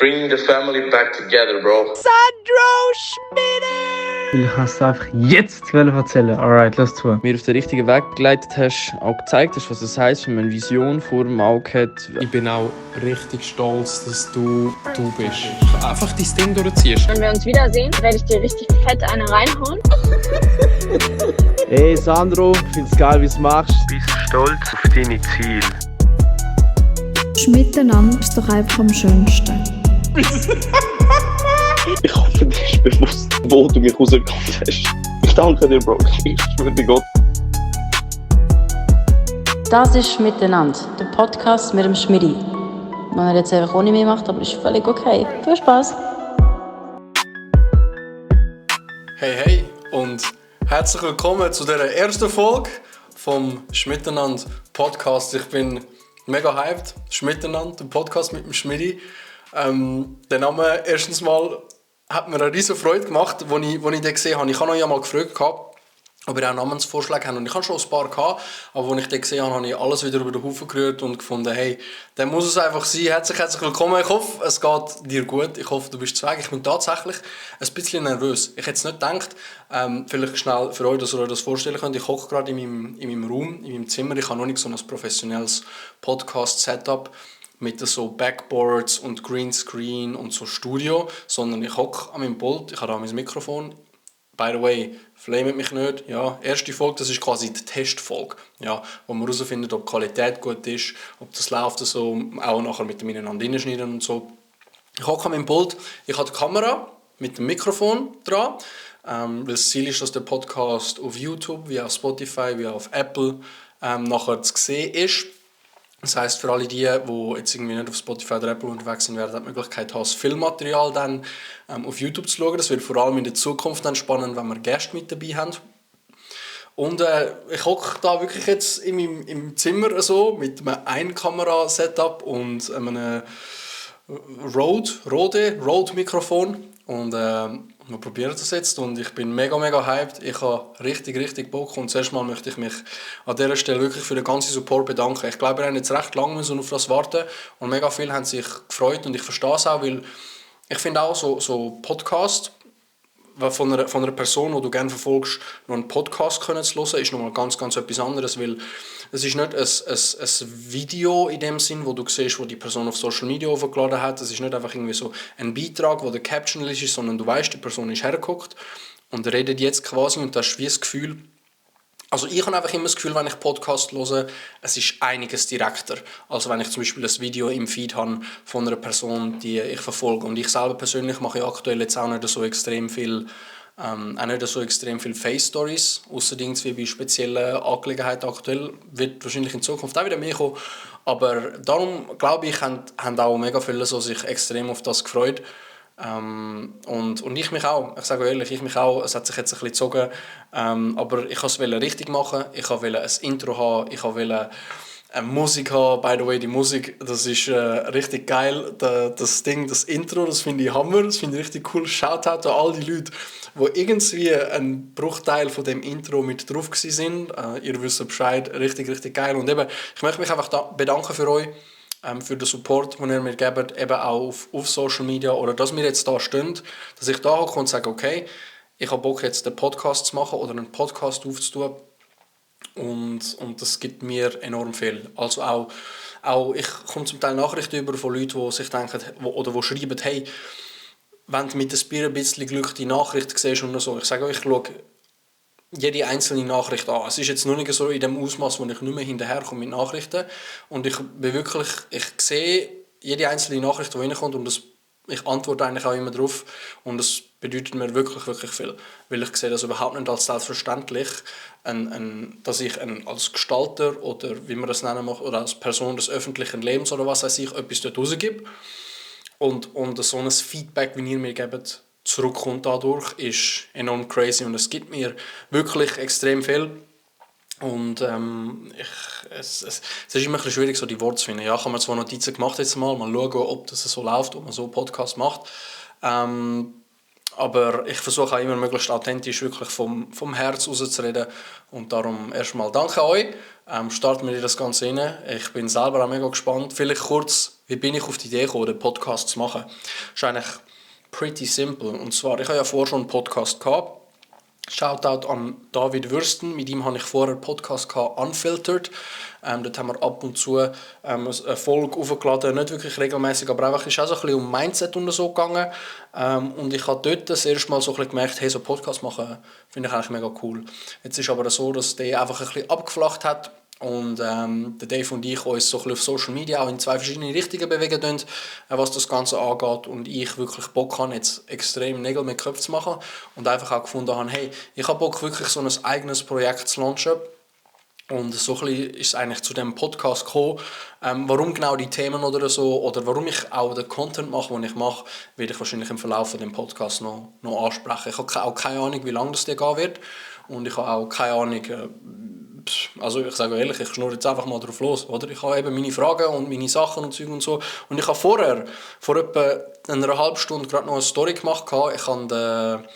Bringing the family back together, bro. Sandro Schmidt! Ich kann es einfach jetzt erzählen. Alright, lass zu. Mir auf den richtigen Weg begleitet hast, auch gezeigt hast, was es heisst, wenn man eine Vision vor dem Auge hat. Ich bin auch richtig stolz, dass du bist. Einfach dein Ding durchziehst. Wenn wir uns wiedersehen, werde ich dir richtig fett eine reinhauen. Hey Sandro, ich find's geil, wie du es machst. Bist stolz auf deine Ziele. Miteinander ist doch einfach am schönsten. Ich hoffe, dir ist bewusst, wo du mich rausgekommen hast. Ich danke dir, Bro. Ich schwöre dir Gott. Das ist «Miteinander», der Podcast mit dem Schmidi. Wenn er jetzt einfach ohne mich macht, aber ist völlig okay. Viel Spaß! Hey und herzlich willkommen zu dieser ersten Folge vom «Schmiteinander» Podcast. Ich bin mega hyped. «Schmiteinander», der Podcast mit dem Schmidi. Der Name, erstens mal, hat mir eine riesen Freude gemacht, als ich den gesehen habe. Ich habe euch mal gefragt, ob ihr auch Namensvorschläge habt. Und ich hatte schon ein paar gehabt, aber als ich den gesehen habe, habe ich alles wieder über den Haufen gerührt und gefunden, hey, dann muss es einfach sein. Herzlich willkommen. Ich hoffe, es geht dir gut. Ich hoffe, du bist zu Weg. Ich bin tatsächlich ein bisschen nervös. Ich hätte es nicht gedacht, vielleicht schnell für euch, dass ihr euch das vorstellen könnt. Ich hocke gerade in meinem Raum, in meinem Zimmer. Ich habe noch nicht so ein professionelles Podcast-Setup mit so Backboards und Greenscreen und so Studio, sondern ich hocke an meinem Pult, ich habe da mein Mikrofon. By the way, flamet mich nicht. Ja, erste Folge, das ist quasi die Testfolge, ja, wo man herausfindet, ob die Qualität gut ist, ob das läuft so, auch nachher mit dem Ineinander hineinschneiden und so. Ich hocke an meinem Pult, ich habe die Kamera mit dem Mikrofon dran, weil das Ziel ist, dass der Podcast auf YouTube, wie auf Spotify, wie auf Apple nachher zu sehen ist. Das heisst, für alle die jetzt irgendwie nicht auf Spotify oder Apple unterwegs sind, werden die Möglichkeit haben, das Filmmaterial dann auf YouTube zu schauen. Das wird vor allem in der Zukunft dann spannend, wenn wir Gäste mit dabei haben. Und ich hocke da wirklich jetzt im Zimmer so mit einem Ein-Kamera-Setup und einem Rode-Mikrofon. Und wir probieren das jetzt und ich bin mega hyped. Ich habe richtig Bock und zuerst mal möchte ich mich an dieser Stelle wirklich für den ganzen Support bedanken. Ich glaube, wir haben jetzt recht lange auf das warten und mega viele haben sich gefreut und ich verstehe es auch, weil ich finde auch so Podcast von einer Person, die du gerne verfolgst, noch einen Podcast zu hören, ist nochmal ganz etwas anderes, weil es ist nicht ein Video in dem Sinn, wo du siehst, wo die Person auf Social Media hochgeladen hat. Es ist nicht einfach irgendwie so ein Beitrag, wo der Caption ist, sondern du weißt, die Person ist hergeguckt und redet jetzt quasi und du hast wie das Gefühl, also ich habe einfach immer das Gefühl, wenn ich Podcast höre, es ist einiges direkter, als wenn ich zum Beispiel ein Video im Feed habe von einer Person, die ich verfolge. Und ich selber persönlich mache ja aktuell jetzt auch nicht so extrem viel Face-Stories, ausser wie bei speziellen Angelegenheiten aktuell. Wird wahrscheinlich in Zukunft auch wieder mehr kommen. Aber darum, glaube ich, haben auch mega viele so sich extrem auf das gefreut. Und ich mich auch, ich sage ehrlich, ich mich auch, es hat sich jetzt ein bisschen gezogen, aber ich wollte es richtig machen, ich wollte ein Intro haben, ich wollte Musik haben, by the way, die Musik, das ist richtig geil, das Intro, das finde ich Hammer, das finde ich richtig cool, Shoutout an all die Leute, die irgendwie ein Bruchteil von dem Intro mit drauf waren, ihr wisst Bescheid, richtig geil und eben, ich möchte mich einfach bedanken für euch, für den Support, den ihr mir gebt, eben auch auf Social Media oder dass wir jetzt da stehen, dass ich da hocke und sage, okay, ich habe Bock jetzt einen Podcast zu machen oder einen Podcast aufzutun und das gibt mir enorm viel. Also auch ich komme zum Teil Nachrichten über von Leuten, die sich denken oder die schreiben, hey, wenn du mit ein bisschen Glück die Nachricht siehst und so, ich sage euch, ich schaue jede einzelne Nachricht an. Es ist jetzt noch nicht so in dem Ausmaß, wo ich nicht mehr hinterherkomme mit Nachrichten. Und ich sehe jede einzelne Nachricht, die reinkommt und ich antworte eigentlich auch immer drauf. Und das bedeutet mir wirklich viel. Weil ich sehe das überhaupt nicht als selbstverständlich, dass ich als Gestalter oder wie man das nennen mag, oder als Person des öffentlichen Lebens oder was weiß ich, etwas dort rausgebe. Und so ein Feedback, wie ihr mir gebt, zurückkommt dadurch, ist enorm crazy und es gibt mir wirklich extrem viel. Und es ist immer ein bisschen schwierig, so die Worte zu finden. Ja, ich habe mir zwar Notizen gemacht jetzt mal schauen, ob das so läuft, ob man so einen Podcast macht. Aber ich versuche auch immer möglichst authentisch wirklich vom Herz rauszureden. Und darum erstmal danke euch. Starten wir in das Ganze rein. Ich bin selber auch mega gespannt. Vielleicht kurz, wie bin ich auf die Idee gekommen, den Podcast zu machen? Das ist eigentlich pretty simple. Und zwar, ich habe ja vorher schon einen Podcast gehabt. Shoutout an David Würsten, mit ihm habe ich vorher einen Podcast gehabt, Unfiltered. Dort haben wir ab und zu eine Folge aufgeladen, nicht wirklich regelmäßig, aber einfach ist auch so ein bisschen um Mindset und so gegangen. Und ich habe dort das erste Mal so ein bisschen gemerkt, hey, so einen Podcast machen finde ich eigentlich mega cool. Jetzt ist aber so, dass der einfach ein bisschen abgeflacht hat. Und der Dave und ich uns so ein bisschen auf Social Media auch in 2 verschiedene Richtungen bewegen tun, was das Ganze angeht. Und ich wirklich Bock habe, jetzt extrem Nägel mit Köpfen zu machen. Und einfach auch gefunden habe, hey, ich habe Bock, wirklich so ein eigenes Projekt zu launchen. Und so ein bisschen ist es eigentlich zu diesem Podcast gekommen. Warum genau die Themen oder so, oder warum ich auch den Content mache, den ich mache, werde ich wahrscheinlich im Verlauf von dem Podcast noch ansprechen. Ich habe auch keine Ahnung, wie lange das gehen wird. Und ich habe auch keine Ahnung, also ich sage ehrlich, ich schnurre jetzt einfach mal drauf los, oder? Ich habe eben meine Fragen und meine Sachen und Zeug und so. Und ich habe vorher, vor etwa einer halben Stunde, gerade noch eine Story gemacht. Ich habe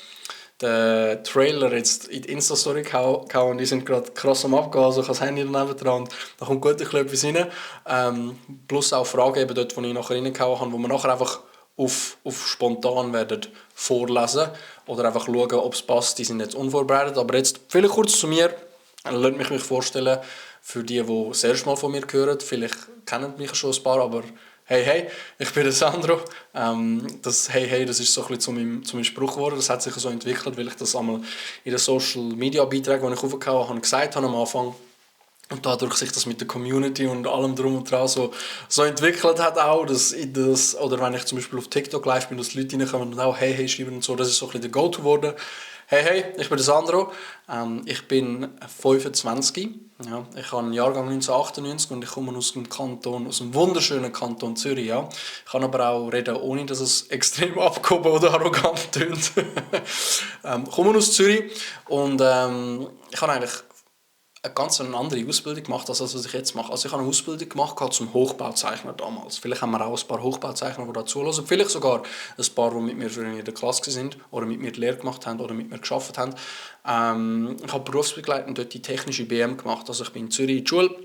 den Trailer jetzt in die Insta-Story gehauen und die sind gerade krass am Abgehen. Also ich habe das Handy daneben dran und da kommt gut etwas rein. Plus auch Fragen eben dort, die ich nachher reingehauen habe, wo wir nachher einfach auf spontan werden vorlesen oder einfach schauen, ob es passt. Die sind jetzt unvorbereitet. Aber jetzt vielleicht kurz zu mir. Lasst mich vorstellen, für die das erste Mal von mir hören. Vielleicht kennen mich schon ein paar, aber hey, ich bin der Sandro. Das hey, das ist so ein bisschen zu meinem Spruch geworden. Das hat sich so entwickelt, weil ich das einmal in den Social Media Beiträgen, die ich aufgehauen habe, gesagt habe am Anfang. Und dadurch sich das mit der Community und allem drum und dran so entwickelt hat auch, oder wenn ich zum Beispiel auf TikTok live bin, dass die Leute reinkommen und auch hey schreiben und so, das ist so ein bisschen der Go-To geworden. Hey, ich bin der Sandro, ich bin 25, ja. Ich habe einen Jahrgang 1998 und ich komme aus dem wunderschönen Kanton Zürich. Ja. Ich kann aber auch reden, ohne dass es extrem abgehoben oder arrogant tönt. Ich komme aus Zürich und ich habe eigentlich eine ganz andere Ausbildung gemacht, als was ich jetzt mache. Also ich habe eine Ausbildung gemacht zum Hochbauzeichner damals. Vielleicht haben wir auch ein paar Hochbauzeichner, die da zuhören. Vielleicht sogar ein paar, die mit mir in der Klasse sind oder mit mir die Lehre gemacht haben oder mit mir gearbeitet haben. Ich habe berufsbegleitend dort die technische BM gemacht. Also ich bin in Zürich in der Schule.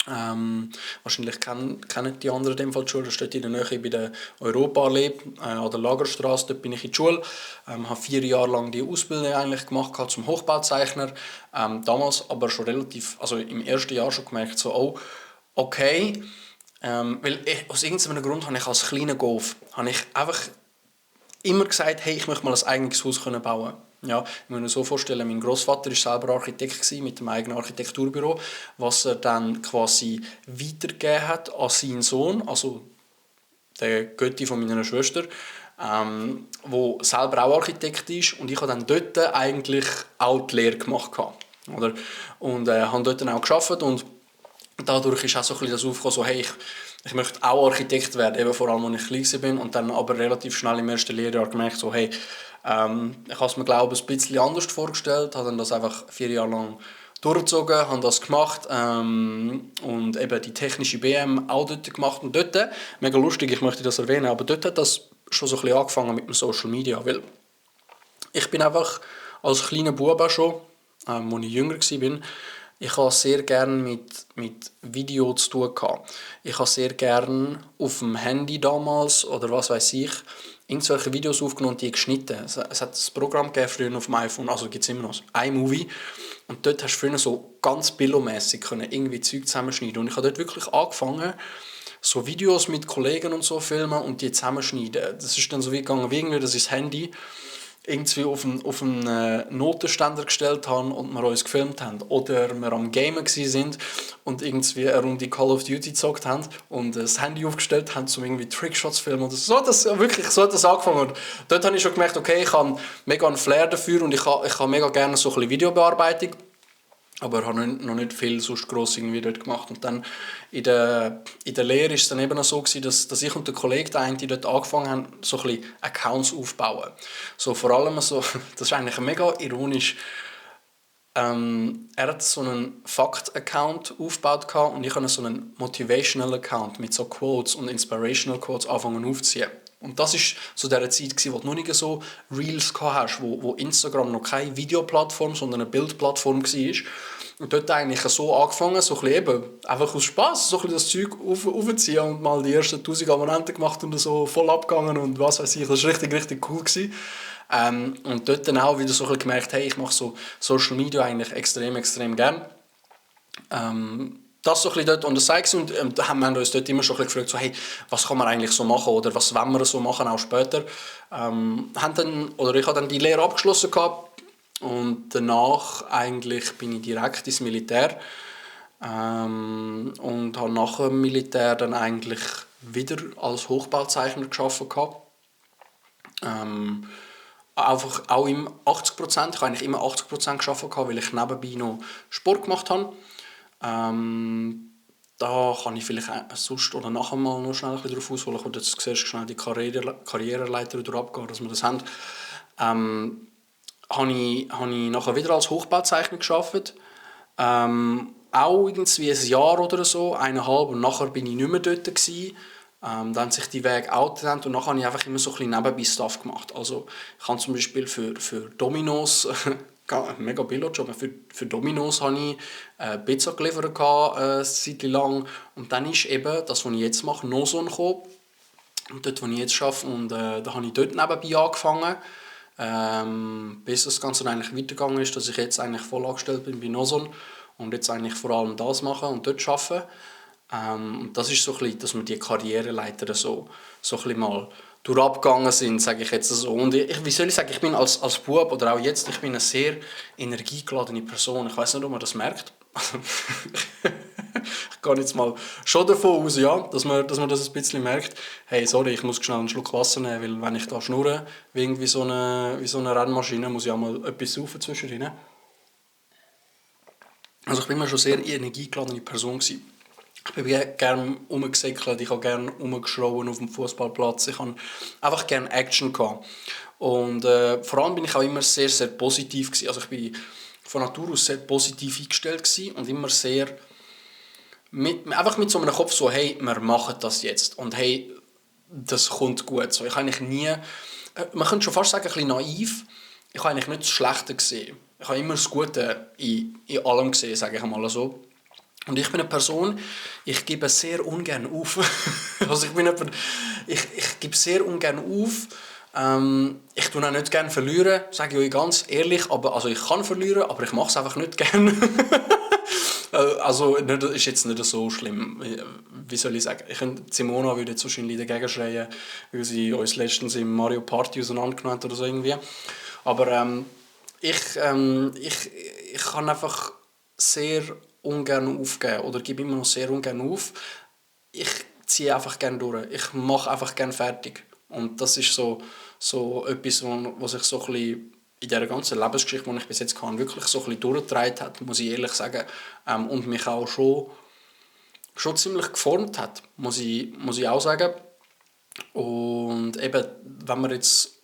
Wahrscheinlich kennen die anderen in dem Fall die Schule. Das steht in der Nähe bei der Europaallee an der Lagerstraße. Dort bin ich in der Schule. Habe 4 Jahre lang die Ausbildung eigentlich gemacht zum Hochbauzeichner. Damals aber schon relativ, also im ersten Jahr schon gemerkt, so, oh, okay. Weil aus irgendeinem Grund habe ich als kleiner Golf einfach immer gesagt, hey, ich möchte mal ein eigenes Haus bauen. Ja, ich muss mir so vorstellen, mein Großvater war selber Architekt mit einem eigenen Architekturbüro, was er dann quasi weitergegeben hat an seinen Sohn, also der Götti von meiner Schwester, der selber auch Architekt ist, und ich habe dann dort eigentlich auch die Lehre gemacht. Oder? Und habe dort auch gearbeitet und dadurch ist auch so ein bisschen das aufgekommen, so, hey, ich möchte auch Architekt werden, eben vor allem, als ich klein war, und dann aber relativ schnell im ersten Lehrjahr gemerkt, so, hey, ich habe es mir, glaube ich, ein bisschen anders vorgestellt, habe dann das einfach 4 Jahre lang durchgezogen, habe das gemacht und eben die technische BM auch dort gemacht. Und dort, mega lustig, ich möchte das erwähnen, aber dort hat das schon so ein bisschen angefangen mit dem Social Media, weil ich bin einfach als kleiner Bub schon, als ich jünger war, ich habe sehr gerne mit Video zu tun gehabt. Ich habe sehr gerne auf dem Handy damals oder was weiß ich irgendwelche Videos aufgenommen und die geschnitten. Es hat ein Programm gegeben früher auf dem iPhone, also gibt es immer noch iMovie. Und dort hast du früher so ganz billomässig irgendwie Zeug zusammenschneiden. Und ich habe dort wirklich angefangen, so Videos mit Kollegen und so filmen und die zusammenschneiden. Das ist dann so wie gegangen, wie irgendwie, dass ich das Handy irgendwie auf einen Notenständer gestellt haben und wir uns gefilmt haben. Oder wir am Gamen waren und irgendwie eine Runde Call of Duty gezockt haben und das Handy aufgestellt haben, um irgendwie Trickshots zu filmen. So hat das angefangen. Und dort habe ich schon gemerkt, okay, ich habe mega einen Flair dafür und ich habe mega gerne so ein bisschen Videobearbeitung. Aber ich habe noch nicht viel sonst gross irgendwie dort gemacht. Und dann in der Lehre war es dann eben auch so, dass ich und der Kollege, der eine, dort angefangen haben, so ein bisschen Accounts aufzubauen. So, vor allem so, das ist eigentlich mega ironisch. Er hat so einen Fakt-Account aufgebaut und ich habe so einen Motivational-Account mit so Quotes und Inspirational Quotes angefangen aufzuziehen. Und das war so dieser Zeit, wo du noch nicht so Reels hast, wo Instagram noch keine Videoplattform, sondern eine Bildplattform war. Und dort eigentlich so angefangen, so ein bisschen eben, einfach aus Spass, so ein bisschen das Zeug aufziehen und mal die ersten 1000 Abonnenten gemacht und so voll abgegangen und was weiß ich, das war richtig, richtig cool gewesen. Und dort dann auch wieder so ein bisschen gemerkt, hey, ich mache so Social Media eigentlich extrem, extrem gern. Das so ein bisschen dort on the side und da haben wir uns dort immer schon ein bisschen gefragt, so, hey, was kann man eigentlich so machen oder was wollen wir so machen, auch später. Ich habe dann die Lehre abgeschlossen gehabt und danach eigentlich bin ich direkt ins Militär und habe nach dem Militär dann eigentlich wieder als Hochbauzeichner gearbeitet gehabt. Einfach auch im 80%, ich habe eigentlich immer 80% gearbeitet, weil ich nebenbei noch Sport gemacht habe. Da kann ich vielleicht sonst oder nachher mal noch schnell ein bisschen drauf ausholen. Ich will jetzt zuerst schnell die Karriereleiter durchgehen, dass wir das haben. Habe ich nachher wieder als Hochbauzeichner gearbeitet. Auch irgendwie ein Jahr oder so, 1,5, und nachher bin ich nicht mehr dort gewesen. Dann haben sich die Wege auch getrennt und nachher habe ich einfach immer so ein bisschen nebenbei Stuff gemacht. Also ich habe zum Beispiel für Domino's mega Billo-Job. Für Domino's habe ich Pizza geliefert, eine Zeit lang. Und dann ist eben das, was ich jetzt mache, Nozon gekommen. Und dort, wo ich jetzt arbeite. Und da habe ich dort nebenbei angefangen. Bis das Ganze eigentlich weitergegangen ist, dass ich jetzt eigentlich voll angestellt bin bei Nozon. Und jetzt eigentlich vor allem das mache und dort arbeite. Und das ist so ein bisschen, dass wir die Karriereleiter so ein bisschen mal durchgegangen sind, sage ich jetzt so. Und wie soll ich sagen, ich bin als Bub oder auch jetzt, ich bin eine sehr energiegeladene Person. Ich weiß nicht, ob man das merkt. Ich gehe jetzt mal schon davon aus, ja, dass man das ein bisschen merkt. Hey, sorry, ich muss schnell einen Schluck Wasser nehmen, weil wenn ich da schnurre, wie so eine Rennmaschine, muss ich auch mal etwas saufen zwischendrin. Also ich bin immer schon eine sehr energiegeladene Person gewesen. Ich bin gerne rumgesäckelt, ich habe gerne rumgeschrien auf dem Fußballplatz. Ich habe einfach gerne Action gehabt. Und vor allem bin ich auch immer sehr, sehr positiv gewesen. Also ich bin von Natur aus sehr positiv eingestellt gewesen und immer sehr einfach mit so einem Kopf so, hey, wir machen das jetzt und hey, das kommt gut. So, ich habe eigentlich nie, man könnte schon fast sagen, ein bisschen naiv. Ich habe eigentlich nicht das Schlechte gesehen. Ich habe immer das Gute in allem gesehen, sage ich einmal so. Und ich bin eine Person, ich gebe sehr ungern auf. Also ich gebe sehr ungern auf. Ich tue auch nicht gerne verlieren, sage ich euch ganz ehrlich. Also ich kann verlieren, aber ich mache es einfach nicht gerne. Also das ist jetzt nicht so schlimm. Wie soll ich sagen? Simona würde jetzt wahrscheinlich dagegen schreien, weil sie uns letztens im Mario Party auseinandergenommen hat oder so irgendwie. Aber ich kann einfach sehr ungern aufgeben oder gebe immer noch sehr ungern auf. Ich ziehe einfach gerne durch. Ich mache einfach gerne fertig. Und das ist so etwas, was sich so ein bisschen in dieser ganzen Lebensgeschichte, die ich bis jetzt kann, wirklich so ein bisschen durchgetragen hat, muss ich ehrlich sagen. Und mich auch schon ziemlich geformt hat, muss ich auch sagen. Und eben, wenn wir jetzt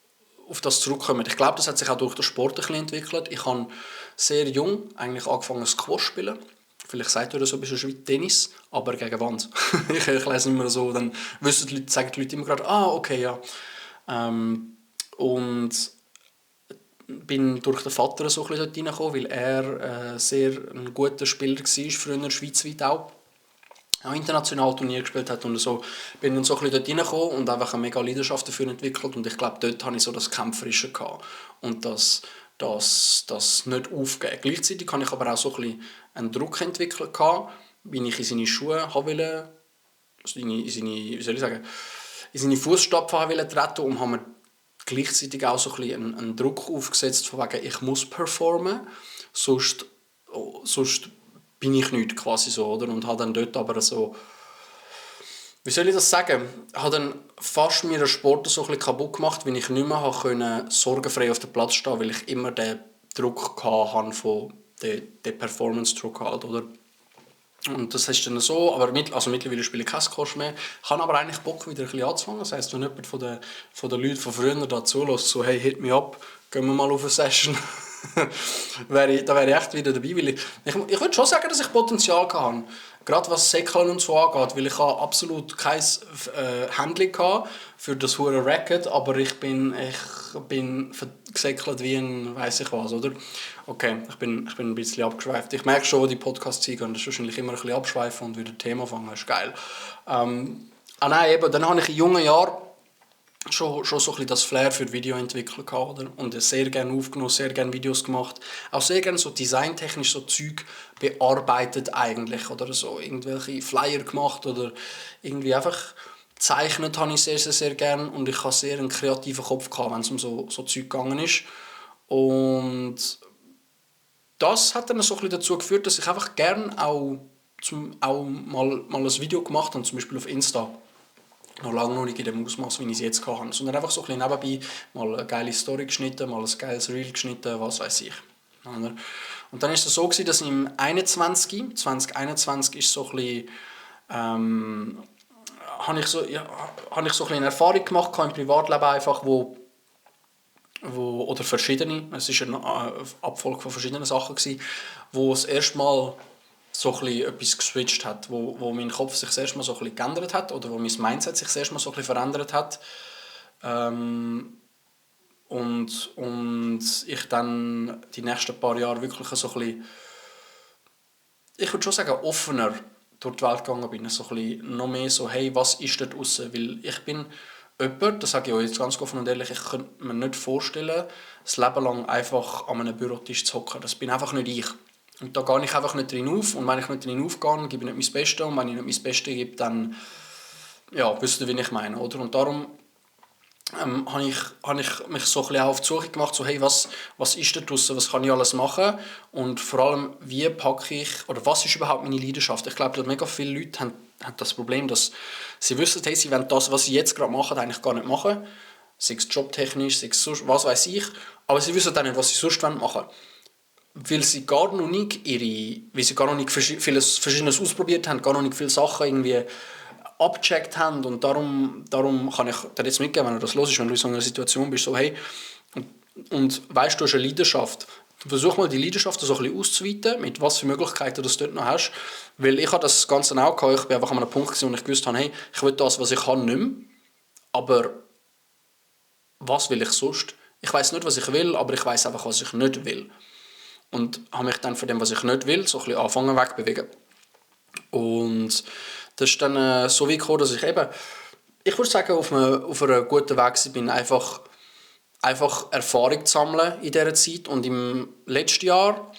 auf das zurückkommen, ich glaube, das hat sich auch durch den Sport ein bisschen entwickelt. Ich habe sehr jung eigentlich angefangen Squash zu spielen. Vielleicht sagt ihr das so ein bisschen wie Tennis, aber gegen Wand. ich lese immer so, dann sagen die Leute immer gerade, okay, ja. Und bin durch den Vater so ein bisschen dort reingekommen, weil er sehr ein guter Spieler war, früher schweizweit auch international Turnier gespielt hat und so. Bin dann so ein bisschen dort reingekommen und einfach eine mega Leidenschaft dafür entwickelt und ich glaube, dort hatte ich so das Kämpferische gehabt und das nicht aufgeben. Gleichzeitig habe ich aber auch so ein bisschen einen Druck entwickelt gehabt, wie ich in seine Schuhe wollte, in seine Fußstapfen wollte treten und habe mir gleichzeitig auch so ein bisschen einen Druck aufgesetzt, von wegen, ich muss performen, sonst bin ich nicht quasi so, oder? Und habe dann dort aber so, wie soll ich das sagen, habe dann fast mir den Sport so ein bisschen kaputt gemacht, weil ich nicht mehr konnte sorgenfrei auf dem Platz stehen, weil ich immer den Druck hatte von den Performance-Druck halt, oder? Und das ist dann so, aber mittlerweile spiele ich kein Squash mehr. Ich habe aber eigentlich Bock, wieder ein bisschen anzufangen. Das heisst, wenn jemand von den Leuten von früher da zulässt, so hey, hit me up, gehen wir mal auf eine Session, da wäre ich echt wieder dabei, weil ich würde schon sagen, dass ich Potenzial habe. Gerade was Säckeln und so angeht, weil ich habe absolut kein Handling für das hure Racket, aber ich bin gesäckelt wie ein weiss ich was, oder? Okay, ich bin ein bisschen abgeschweift. Ich merke schon, die Podcasts gehen, das ist wahrscheinlich immer ein bisschen abschweifen und wieder Thema fangen, das ist geil. Nein, eben, dann habe ich in jungen Jahren schon so ein bisschen das Flair für Videoentwicklung gehabt, oder? Und sehr gerne aufgenommen, sehr gerne Videos gemacht. Auch sehr gerne so designtechnisch so Zeug bearbeitet eigentlich, oder so irgendwelche Flyer gemacht oder irgendwie einfach gezeichnet habe ich sehr, sehr, sehr gerne und ich hatte sehr einen kreativen Kopf gehabt, wenn es um so Zeug gegangen ist. Und das hat dann so ein bisschen dazu geführt, dass ich einfach gerne auch mal ein Video gemacht habe, zum Beispiel auf Insta. Noch lange noch nicht in dem Ausmaß, wie ich es jetzt hatte. Sondern einfach so ein bisschen nebenbei mal eine geile Story geschnitten, mal ein geiles Reel geschnitten, was weiß ich. Und dann war es so, dass im 2021 ist so ein bisschen, habe ich so ein bisschen eine Erfahrung gemacht im Privatleben einfach, oder verschiedene, es war eine Abfolge von verschiedenen Sachen, wo es erstmal so etwas geswitcht hat, wo mein Kopf sich das erste Mal so ein bisschen geändert hat oder wo mein Mindset sich das erste Mal so ein bisschen verändert hat. Und ich dann die nächsten paar Jahre wirklich so ein bisschen, ich würde schon sagen, offener durch die Welt gegangen bin. So ein bisschen noch mehr so, hey, was ist dort draussen? Weil ich bin jemand, das sage ich euch jetzt ganz offen und ehrlich, ich könnte mir nicht vorstellen, das Leben lang einfach an einem Bürotisch zu hocken. Das bin einfach nicht ich. Und da gehe ich einfach nicht drin auf. Und wenn ich nicht drin aufgehe, gebe ich nicht mein Bestes. Und wenn ich nicht mein Bestes gebe, dann wisst ihr, wie ich meine. Oder? Und darum habe ich mich so ein bisschen auf die Suche gemacht, so, hey, was ist da draussen, was kann ich alles machen? Und vor allem, wie packe ich, oder was ist überhaupt meine Leidenschaft? Ich glaube, dass mega viele Leute haben das Problem, dass sie wissen, hey, sie wollen das, was sie jetzt gerade machen, eigentlich gar nicht machen. Sei es jobtechnisch, sei es sonst, was weiß ich. Aber sie wissen auch nicht, was sie sonst machen wollen. Weil sie gar noch nicht vieles Verschiedenes ausprobiert haben, gar noch nicht viele Sachen irgendwie abgecheckt haben. Und darum kann ich dir jetzt mitgeben, wenn du das hörst, wenn du in so einer Situation bist, so hey, und weißt, du hast eine Leidenschaft. Du versuch mal die Leidenschaft so ein bisschen auszuweiten, mit was für Möglichkeiten du dort noch hast. Weil ich habe das Ganze auch gehabt, ich bin einfach an einem Punkt gewesen, wo ich gewusst habe, hey, ich will das, was ich kann, nicht mehr. Aber was will ich sonst? Ich weiss nicht, was ich will, aber ich weiss einfach, was ich nicht will. Und habe mich dann von dem, was ich nicht will, so ein bisschen anfangen wegbewegen. Und das ist dann so weit gekommen, dass ich eben, ich würde sagen, auf einem guten Weg bin, einfach Erfahrung zu sammeln in dieser Zeit. Und im letzten Jahr,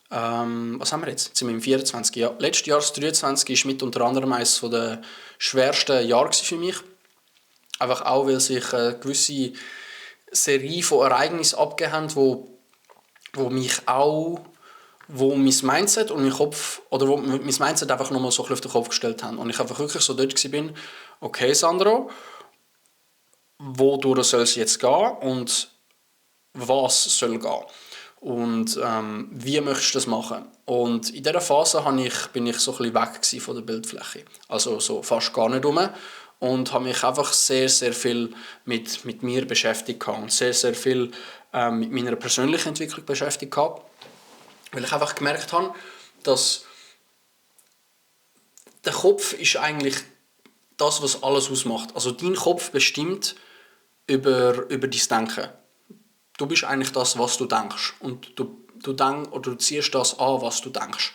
was haben wir jetzt? Jetzt sind wir im 24. Ja. Letztes Jahr, das 23, war mit unter anderem eines der schwersten Jahre für mich. Einfach auch, weil sich eine gewisse Serie von Ereignissen abgegeben haben, wo mein Mindset und mein Kopf, oder wo mein Mindset einfach nochmal so auf den Kopf gestellt haben. Und ich einfach wirklich so dort war, okay Sandro, wodurch soll es jetzt gehen und was soll gehen? Und wie möchtest du das machen? Und in dieser Phase bin ich so ein bisschen weg von der Bildfläche. Also so fast gar nicht rum. Und habe mich einfach sehr, sehr viel mit mir beschäftigt und sehr, sehr viel mit meiner persönlichen Entwicklung beschäftigt habe. Weil ich einfach gemerkt habe, dass der Kopf ist eigentlich das, was alles ausmacht. Also dein Kopf bestimmt über dein Denken. Du bist eigentlich das, was du denkst. Und du ziehst das an, was du denkst.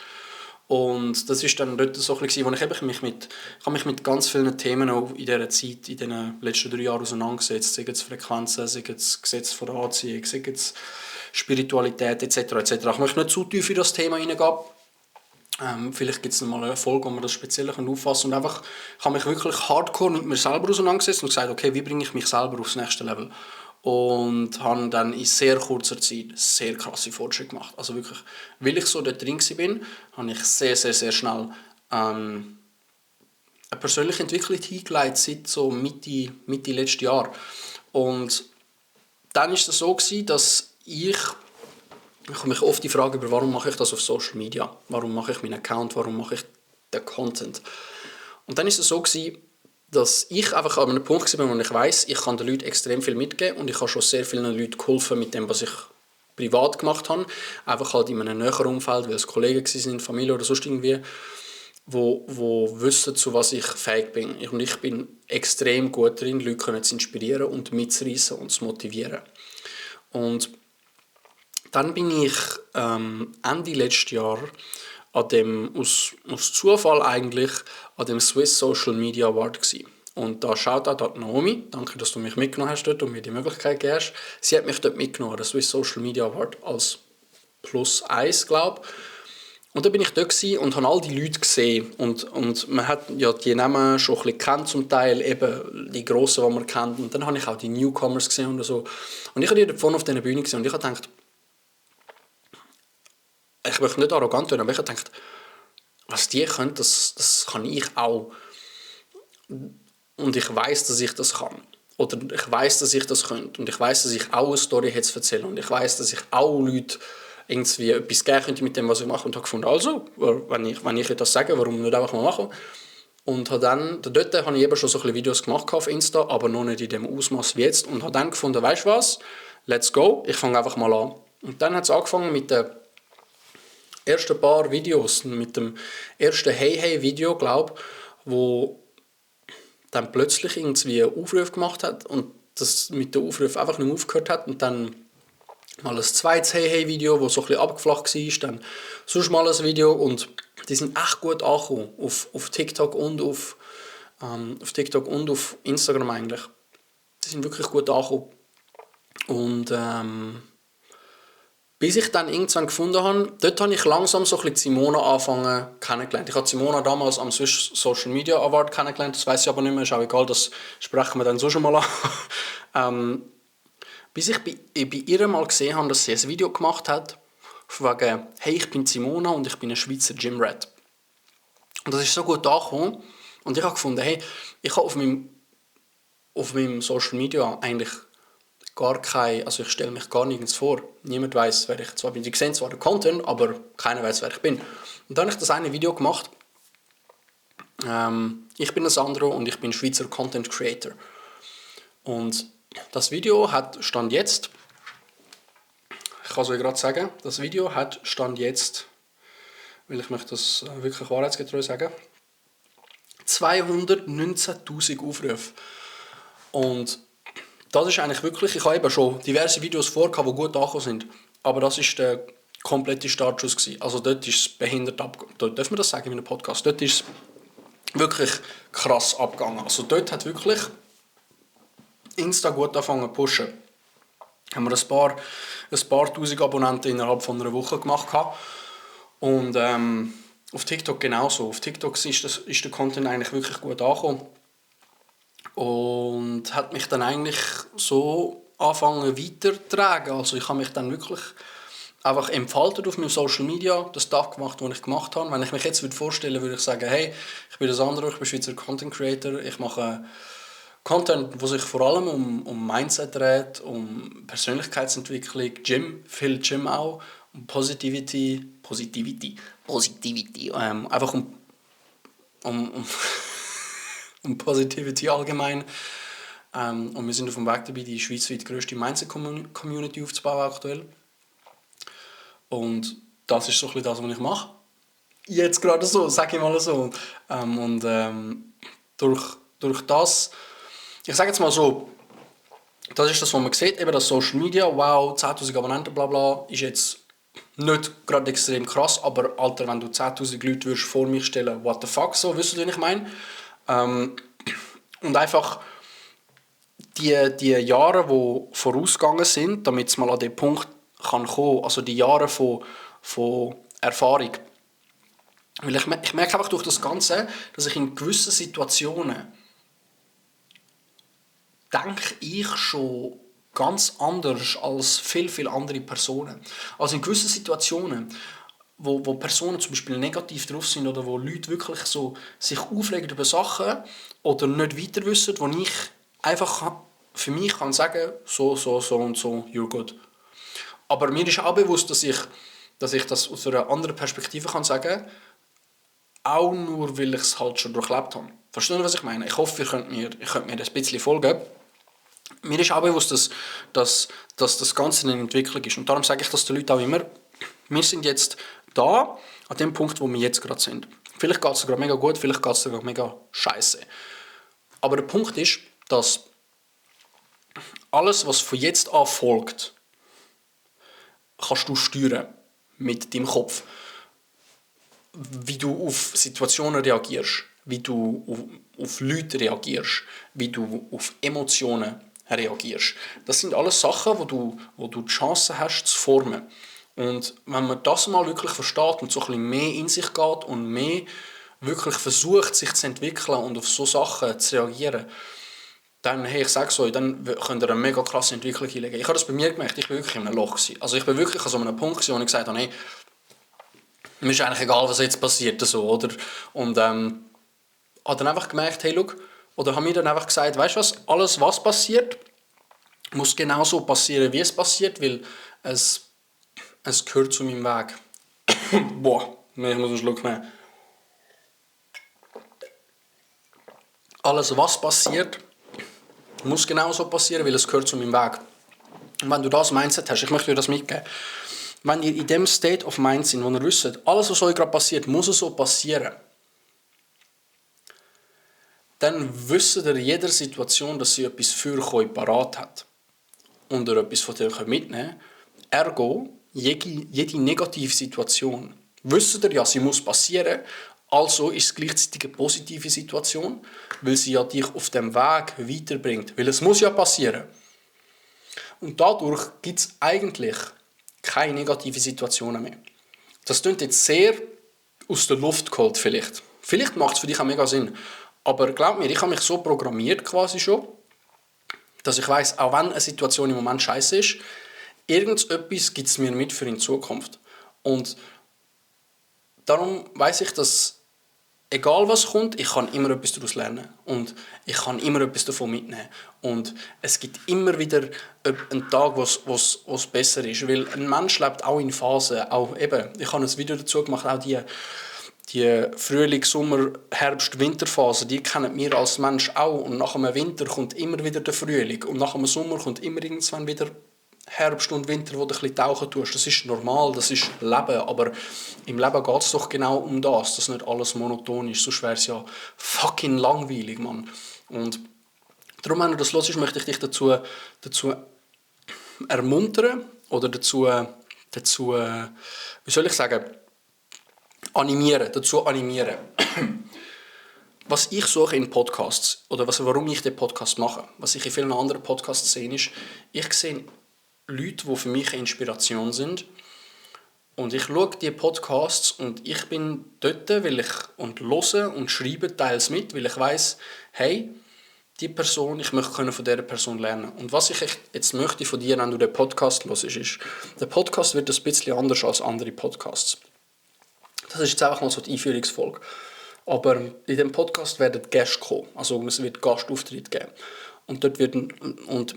Und das ist dann dort so ein bisschen, wo ich mich mit ganz vielen Themen auch in dieser Zeit, in den letzten 3 Jahren auseinandergesetzt. Sei es Frequenzen, sei es Gesetz der Anziehung, sei es Spiritualität etc. etc. Ich möchte nicht zu tief in das Thema hineingehen. Vielleicht gibt es noch mal eine Folge, wo wir das speziell auffassen. Und einfach, ich habe mich wirklich hardcore mit mir selber auseinandergesetzt und gesagt, okay, wie bringe ich mich selber aufs nächste Level? Und habe dann in sehr kurzer Zeit sehr krasse Fortschritte gemacht. Also wirklich, weil ich so dort drin war, habe ich sehr, sehr, sehr schnell eine persönliche Entwicklung hingelegt seit so Mitte letzten Jahr. Und dann war es so, dass ich habe mich oft die Frage über, warum mache ich das auf Social Media? Warum mache ich meinen Account? Warum mache ich den Content? Und dann war es so, dass ich einfach an einem Punkt war, wo ich weiss, ich kann den Leuten extrem viel mitgeben und ich habe schon sehr vielen Leuten geholfen mit dem, was ich privat gemacht habe. Einfach halt in einem näheren Umfeld, weil es Kollegen waren, Familie oder sonst irgendwie, wo wissen, zu was ich fähig bin. Ich bin extrem gut darin, Leute zu inspirieren und mitzureissen und zu motivieren. Und dann bin ich Ende letztes Jahr an dem, aus Zufall eigentlich, an dem Swiss Social Media Award gewesen. Und da Shoutout an Naomi, danke, dass du mich mitgenommen hast dort und mir die Möglichkeit gegeben hast. Sie hat mich dort mitgenommen, der Swiss Social Media Award, als +1, glaube ich. Und dann bin ich dort gewesen und habe all die Leute gesehen. Und man hat ja die Namen schon ein bisschen kennt zum Teil, eben die Grossen, die man kennt. Und dann habe ich auch die Newcomers gesehen und so. Und ich habe die dort vorne auf dieser Bühne gesehen und ich habe gedacht, ich möchte nicht arrogant werden, aber ich habe gedacht, was die können, das kann ich auch. Und ich weiß, dass ich das kann. Oder ich weiß, dass ich das könnte. Und ich weiß, dass ich auch eine Story hätte zu erzählen. Und ich weiß, dass ich auch Leute irgendwie etwas geben könnte mit dem, was ich mache. Und habe gefunden, also, wenn ich das sage, warum nicht einfach mal machen? Und habe dann, dort habe ich eben schon so ein bisschen Videos gemacht auf Insta, aber noch nicht in dem Ausmaß wie jetzt. Und habe dann gefunden, weißt du was, let's go, ich fange einfach mal an. Und dann hat es angefangen mit den ersten paar Videos, mit dem ersten Hey-Hey-Video, glaube ich, wo dann plötzlich irgendwie einen Aufruf gemacht hat und das mit dem Aufruf einfach nicht mehr aufgehört hat und dann mal ein zweites Hey-Hey-Video, das so ein bisschen abgeflacht war, dann sonst mal ein Video und die sind echt gut angekommen auf TikTok und auf Instagram eigentlich. Die sind wirklich gut angekommen. Und bis ich dann irgendwann gefunden habe, dort habe ich langsam so ein bisschen Simona angefangen kennengelernt. Ich habe Simona damals am Swiss Social Media Award kennengelernt, das weiss ich aber nicht mehr, ist auch egal, das sprechen wir dann so schon mal an. Bis ich bei ihr mal gesehen habe, dass sie ein Video gemacht hat, von wegen, hey, ich bin Simona und ich bin ein Schweizer Gymrat. Und das ist so gut angekommen und ich habe gefunden, hey, ich habe auf meinem Social Media eigentlich also ich stelle mich gar nirgends vor. Niemand weiss, wer ich zwar bin. Sie sehen zwar den Content, aber keiner weiss, wer ich bin. Und dann habe ich das eine Video gemacht. Ich bin Sandro und ich bin Schweizer Content Creator. Und das Video Stand jetzt, ich kann es euch gerade sagen, das Video Stand jetzt, weil ich möchte das wirklich wahrheitsgetreu sagen, 219'000 Aufrufe. Und das ist eigentlich wirklich, ich habe eben schon diverse Videos vorgehabt, die gut angekommen sind, aber das war der komplette Startschuss gewesen. Also dort ist es behindert abgegangen. Darf man das sagen in einem Podcast? Dort ist es wirklich krass abgegangen. Also dort hat wirklich Insta gut angefangen zu pushen. Haben wir ein paar tausend Abonnenten innerhalb von einer Woche gemacht. Und auf TikTok genauso. Auf TikTok ist der Content eigentlich wirklich gut angekommen. Und hat mich dann eigentlich so angefangen weiterzutragen. Also ich habe mich dann wirklich einfach entfaltet auf meinem Social Media, das Tag gemacht, was ich gemacht habe. Wenn ich mich jetzt vorstellen würde, würde ich sagen, hey, ich bin Sandro, ich bin Schweizer Content Creator, ich mache Content, wo sich vor allem um Mindset dreht, um Persönlichkeitsentwicklung, viel Gym auch, um Positivity, einfach um Positivity allgemein. Und wir sind auf dem Weg dabei, die schweizweit grösste Mindset-Community aufzubauen aktuell. Und das ist so ein bisschen das, was ich mache. Jetzt gerade so, sage ich mal so. Durch das, ich sage jetzt mal so, das ist das, was man sieht, eben das Social Media, wow, 10'000 Abonnenten, bla bla, ist jetzt nicht gerade extrem krass, aber Alter, wenn du 10'000 Leute würdest vor mich stellen, what the fuck, so, wisst ihr, was ich meine? Und einfach die Jahre, die vorausgegangen sind, damit es mal an den Punkt kann kommen, also die Jahre von Erfahrung. Weil ich merke einfach durch das Ganze, dass ich in gewissen Situationen denke ich schon ganz anders als viel andere Personen. Also in gewissen Situationen, wo Personen zum Beispiel negativ drauf sind oder wo Leute wirklich so sich aufregen über Sachen oder nicht weiter wissen, wo ich einfach für mich kann sagen, so und so, you're good. Aber mir ist auch bewusst, dass ich das aus einer anderen Perspektive kann sagen, auch nur, weil ich es halt schon durchlebt habe. Verstehen Sie, was ich meine? Ich hoffe, ihr könnt mir ein bisschen folgen. mir ist auch bewusst, dass das Ganze eine Entwicklung ist. Und darum sage ich das den Leuten auch immer, wir sind jetzt da, an dem Punkt, wo wir jetzt gerade sind. Vielleicht geht es sogar mega gut, vielleicht geht es sogar mega scheiße. Aber der Punkt ist, dass alles, was von jetzt an folgt, kannst du steuern mit deinem Kopf. Wie du auf Situationen reagierst, wie du auf Leute reagierst, wie du auf Emotionen reagierst. Das sind alles Sachen, wo du die Chance hast zu formen. Und wenn man das mal wirklich versteht und so ein bisschen mehr in sich geht und mehr wirklich versucht, sich zu entwickeln und auf so Sachen zu reagieren, dann, hey, ich sage euch, dann könnt ihr eine mega krasse Entwicklung hinlegen. Ich habe das bei mir gemerkt, ich war wirklich in einem Loch. Also ich war wirklich an so einem Punkt, wo ich gesagt habe, hey, mir ist eigentlich egal, was jetzt passiert. So, oder? Und habe dann einfach gemerkt, hey, schau, oder habe mir dann einfach gesagt, weißt du was, alles, was passiert, muss genauso passieren, wie es passiert, weil es gehört zu meinem Weg. Boah, ich muss einen Schluck nehmen. Alles, was passiert, muss genauso passieren, weil es gehört zu meinem Weg. Und wenn du das Mindset hast, ich möchte dir das mitgeben, wenn ihr in dem State of Mind seid, wo ihr wisst, alles, was euch gerade passiert, muss so passieren, dann wisst ihr in jeder Situation, dass sie etwas für euch parat hat und ihr etwas von dir mitnehmen könnt. Ergo, jede negative Situation, wisst ihr ja, sie muss passieren, also ist es gleichzeitig eine positive Situation, weil sie ja dich auf dem Weg weiterbringt, weil es muss ja passieren. Und dadurch gibt es eigentlich keine negativen Situationen mehr. Das klingt jetzt sehr aus der Luft geholt vielleicht. Vielleicht macht es für dich auch mega Sinn. Aber glaub mir, ich habe mich so programmiert quasi schon, dass ich weiss, auch wenn eine Situation im Moment scheiße ist, irgendetwas gibt es mir mit für in Zukunft. Und darum weiss ich, dass egal was kommt, ich kann immer etwas daraus lernen. Und ich kann immer etwas davon mitnehmen. Und es gibt immer wieder einen Tag, wo es besser ist. Weil ein Mensch lebt auch in Phasen. Auch eben, ich habe ein Video dazu gemacht, auch die Frühling, Sommer, Herbst, Winterphase, die kennen wir als Mensch auch. Und nach einem Winter kommt immer wieder der Frühling. Und nach einem Sommer kommt immer irgendwann wieder Herbst und Winter, wo du ein bisschen tauchen tust. Das ist normal, das ist Leben. Aber im Leben geht es doch genau um das, dass nicht alles monoton ist. Sonst wäre es ja fucking langweilig, Mann. Und darum, wenn du das hörst, möchte ich dich dazu ermuntern oder dazu, wie soll ich sagen, dazu animieren. Was ich suche in Podcasts, oder warum ich den Podcast mache, was ich in vielen anderen Podcasts sehe, ist, ich sehe Leute, die für mich eine Inspiration sind. Und ich schaue diese Podcasts und ich bin dort, weil ich höre und schreibe teils mit, weil ich weiss, hey, die Person, ich möchte von dieser Person lernen. Und was ich jetzt möchte von dir, wenn du den Podcast hörst, ist, der Podcast wird ein bisschen anders als andere Podcasts. Das ist jetzt einfach mal so die Einführungsfolge. Aber in diesem Podcast werden Gäste kommen. Also es wird Gastauftritt geben. Und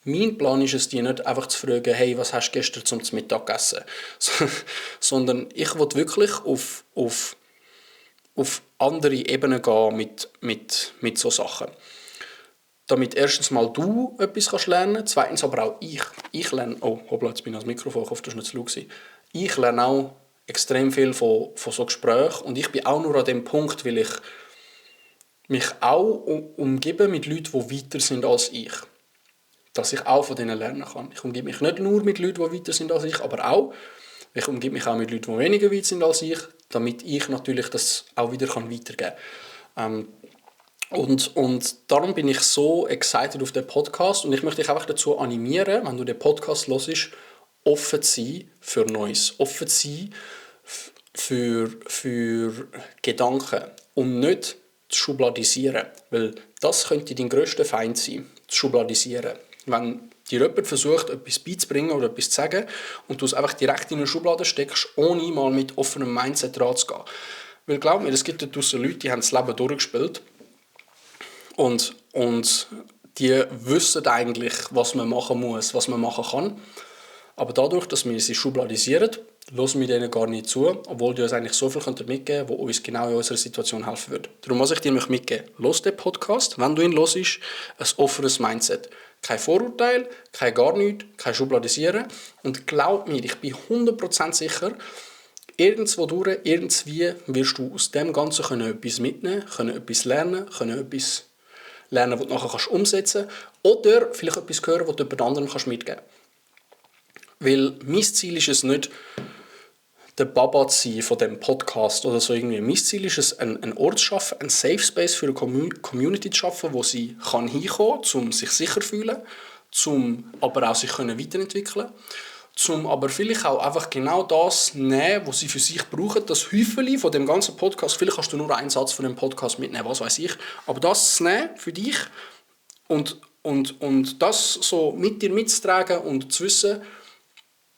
mein Plan ist es, die nicht einfach zu fragen, hey, was hast du gestern zum Mittag gegessen? Sondern ich will wirklich auf andere Ebenen gehen mit so Sachen. Damit erstens mal du etwas kannst lernen, zweitens aber auch ich. Ich lerne, jetzt bin ich ans Mikrofon, ich hoffe, das war nicht zu laut gewesen. Ich lerne auch extrem viel von so Gesprächen und ich bin auch nur an dem Punkt, weil ich mich auch umgebe mit Leuten, die weiter sind als ich. Dass ich auch von denen lernen kann. Ich umgebe mich nicht nur mit Leuten, die weiter sind als ich, aber auch, ich umgebe mich auch mit Leuten, die weniger weit sind als ich, damit ich natürlich das auch wieder weitergeben kann. Und darum bin ich so excited auf den Podcast und ich möchte dich einfach dazu animieren, wenn du den Podcast hörst, offen zu sein für Neues, offen zu sein für Gedanken und nicht zu schubladisieren, weil das könnte dein grösster Feind sein, zu schubladisieren. Wenn dir jemand versucht, etwas beizubringen oder etwas zu sagen und du es einfach direkt in eine Schublade steckst, ohne mal mit offenem Mindset ranzugehen. Weil glaub mir, es gibt da draussen Leute, die haben das Leben durchgespielt und die wissen eigentlich, was man machen muss, was man machen kann. Aber dadurch, dass wir sie schubladisieren hören wir denen gar nicht zu, obwohl die uns eigentlich so viel mitgeben könnten, wo uns genau in unserer Situation helfen würde. Darum muss ich dir mitgeben, hör den Podcast, wenn du ihn hörst, ein offenes Mindset. Kein Vorurteil, kein gar nichts, kein Schubladisieren. Und glaub mir, ich bin 100% sicher, irgendwo durch, irgendwie wirst du aus dem Ganzen etwas mitnehmen können, etwas lernen, etwas lernen, was du nachher umsetzen kannst. Oder vielleicht etwas hören, was du jemand anderem mitgeben kannst. Weil mein Ziel ist es nicht, der Baba zu sein von diesem Podcast oder so irgendwie. Mein Ziel ist es, einen Ort zu schaffen, einen Safe Space für eine Community zu schaffen, wo sie hinkommen kann, um sich sicher zu fühlen, um aber auch sich weiterentwickeln können, um aber vielleicht auch einfach genau das nehmen, was sie für sich brauchen, das Häufchen von dem ganzen Podcast. Vielleicht kannst du nur einen Satz von dem Podcast mitnehmen, was weiß ich. Aber das zu nehmen für dich und das so mit dir mitzutragen und zu wissen,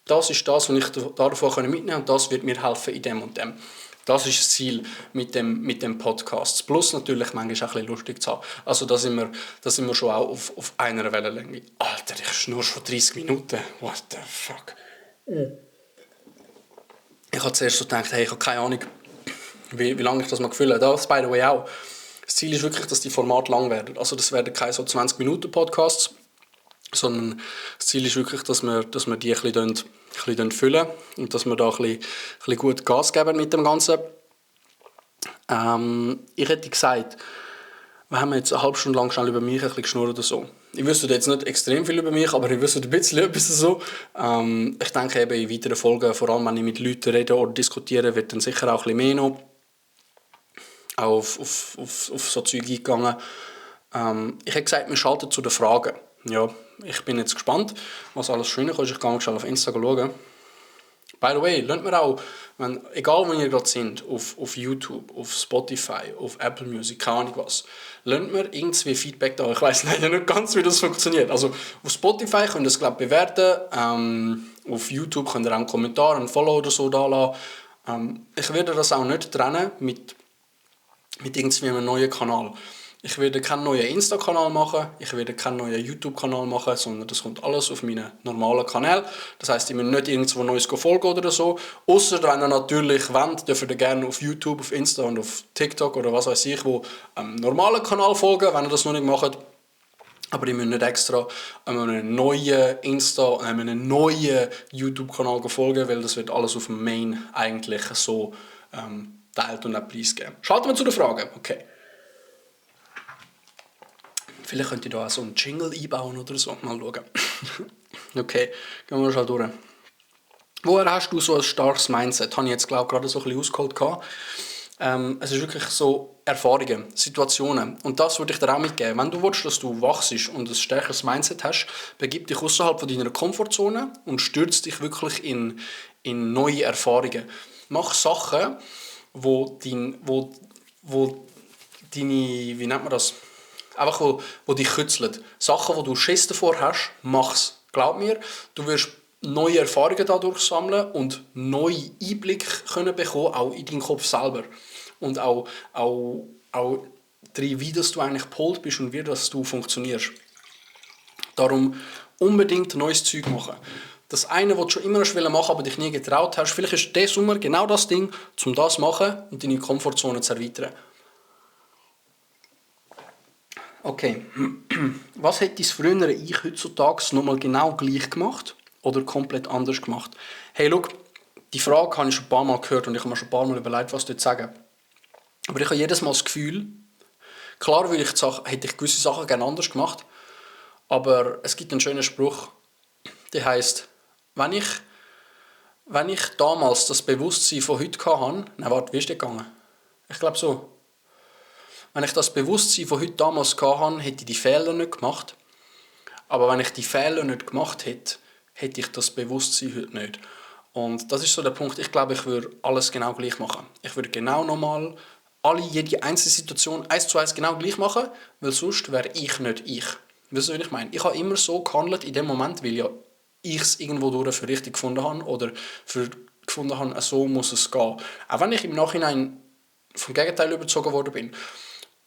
das ist das, was ich davon mitnehmen kann und das wird mir helfen in dem und dem. Das ist das Ziel mit dem Podcast. Plus natürlich manchmal auch ein bisschen lustig zu haben. Also da sind wir schon auch auf einer Wellenlänge. Alter, ich schnurre schon 30 Minuten. What the fuck? Ich habe zuerst so gedacht, hey, ich habe keine Ahnung, wie lange ich das mal gefühlt habe. Das, by the way, auch. Das Ziel ist wirklich, dass die Formate lang werden. Also das werden keine so 20-Minuten-Podcasts, sondern das Ziel ist wirklich, dass wir die ein bisschen füllen und dass wir da ein bisschen gut Gas geben mit dem Ganzen. Ich hätte gesagt, wir haben jetzt eine halbe Stunde lang schnell über mich ein bisschen geschnurrt oder so. Ich wüsste jetzt nicht extrem viel über mich, aber ich wüsste ein bisschen etwas so. Ich denke eben in weiteren Folgen, vor allem wenn ich mit Leuten rede oder diskutiere, wird dann sicher auch ein bisschen mehr noch auf so Zeug eingegangen. Ich hätte gesagt, wir schalten zu den Fragen. Ja, ich bin jetzt gespannt, was alles schön ist. Ich kann mal auf Insta schauen. By the way, lasst mir auch, egal wo ihr gerade sind, auf YouTube, auf Spotify, auf Apple Music, keine Ahnung was, lasst mir irgendwie Feedback da. Ich weiss leider nicht ganz, wie das funktioniert. Also auf Spotify könnt ihr es, glaube ich, bewerten. Auf YouTube könnt ihr auch einen Kommentar, einen Follow oder so da lassen. Ich werde das auch nicht trennen mit irgendwie einem neuen Kanal. Ich werde keinen neuen Insta-Kanal machen, ich werde keinen neuen YouTube-Kanal machen, sondern das kommt alles auf meinen normalen Kanal. Das heisst, ihr müsst nicht irgendwo Neues folgen oder so. Ausser wenn ihr natürlich wollt, dürft ihr gerne auf YouTube, auf Insta und auf TikTok oder was weiß ich, wo einem normalen Kanal folgen, wenn ihr das noch nicht macht. Aber ihr müsst nicht extra einem neuen Insta, einem neuen YouTube-Kanal folgen, weil das wird alles auf dem Main eigentlich so teilt und auch preisgeben. Schalten wir zu den Fragen. Okay. Vielleicht könnt ihr da auch so einen Jingle einbauen oder so. Mal schauen. Okay, gehen wir schon durch. Woher hast du so ein starkes Mindset? Habe ich jetzt, glaube ich, gerade so ein bisschen ausgeholt. Es ist wirklich so Erfahrungen, Situationen. Und das würde ich dir auch mitgeben. Wenn du willst, dass du wachst und ein stärkeres Mindset hast, begib dich außerhalb von deiner Komfortzone und stürz dich wirklich in neue Erfahrungen. Mach Sachen, wo deine, wie nennt man das? Einfach, wo dich kitzeln. Sachen, wo du Schiss davor hast, mach's. Glaub mir, du wirst neue Erfahrungen dadurch sammeln und neue Einblicke können bekommen, auch in deinen Kopf selber. Und auch wie dass du eigentlich gepolt bist und wie dass du funktionierst. Darum unbedingt neues Zeug machen. Das eine, was du schon immer machen wolltest, aber dich nie getraut hast, vielleicht ist dieser Sommer genau das Ding, um das zu machen und deine Komfortzone zu erweitern. Okay, was hätte das frühere Ich heutzutage nochmal genau gleich gemacht oder komplett anders gemacht? Hey, schau, die Frage habe ich schon ein paar Mal gehört und ich habe mir schon ein paar Mal überlegt, was dort sagen. Aber ich habe jedes Mal das Gefühl, klar hätte ich gewisse Sachen gerne anders gemacht, aber es gibt einen schönen Spruch, der heisst, wenn ich damals das Bewusstsein von heute hatte, wie ist das gegangen? Ich glaube so. Wenn ich das Bewusstsein von heute damals hatte, hätte ich die Fehler nicht gemacht. Aber wenn ich die Fehler nicht gemacht hätte, hätte ich das Bewusstsein heute nicht. Und das ist so der Punkt. Ich glaube, ich würde alles genau gleich machen. Ich würde genau nochmal jede einzelne Situation 1:1 genau gleich machen, weil sonst wäre ich nicht ich. Weißt du, was ich meine? Ich habe immer so gehandelt in dem Moment, weil ja ich es irgendwo durch für richtig gefunden habe oder für gefunden habe, so muss es gehen. Auch wenn ich im Nachhinein vom Gegenteil überzogen worden bin.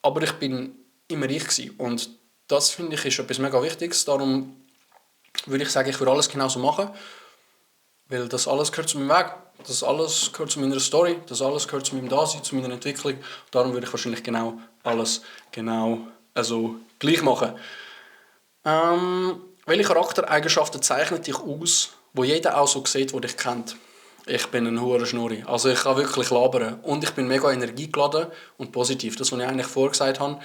Aber ich bin immer ich gewesen. Und das, finde ich, ist etwas mega Wichtiges. Darum würde ich sagen, ich würde alles genauso machen. Weil das alles gehört zu meinem Weg, das alles gehört zu meiner Story, das alles gehört zu meinem Dasein, zu meiner Entwicklung. Darum würde ich wahrscheinlich alles gleich machen. Welche Charaktereigenschaften zeichnen dich aus, wo jeder auch so sieht, der dich kennt? Ich bin ein hoher Schnurri. Also ich kann wirklich labern. Und ich bin mega energiegeladen und positiv. Das, was ich eigentlich vorgesagt habe.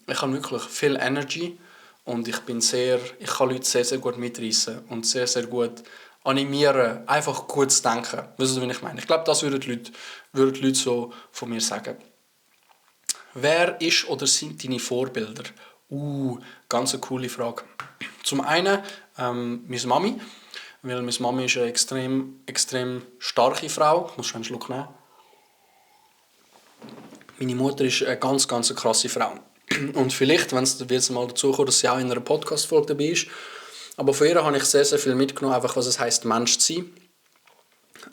Ich habe wirklich viel Energy und ich kann Leute sehr, sehr gut mitreißen und sehr, sehr gut animieren, einfach gut zu denken. Weißt du, was ich meine? Ich glaube, das würden die Leute so von mir sagen. Wer ist oder sind deine Vorbilder? Ganz eine coole Frage. Zum einen meine Mami, weil meine Mami ist eine extrem starke Frau. Ich muss schon einen Schluck nehmen. Meine Mutter ist eine ganz krasse Frau. Und vielleicht, wenn es jetzt mal dazu kommt, dass sie auch in einer Podcast-Folge dabei ist, aber von ihr habe ich sehr, sehr viel mitgenommen, einfach was es heisst, Mensch zu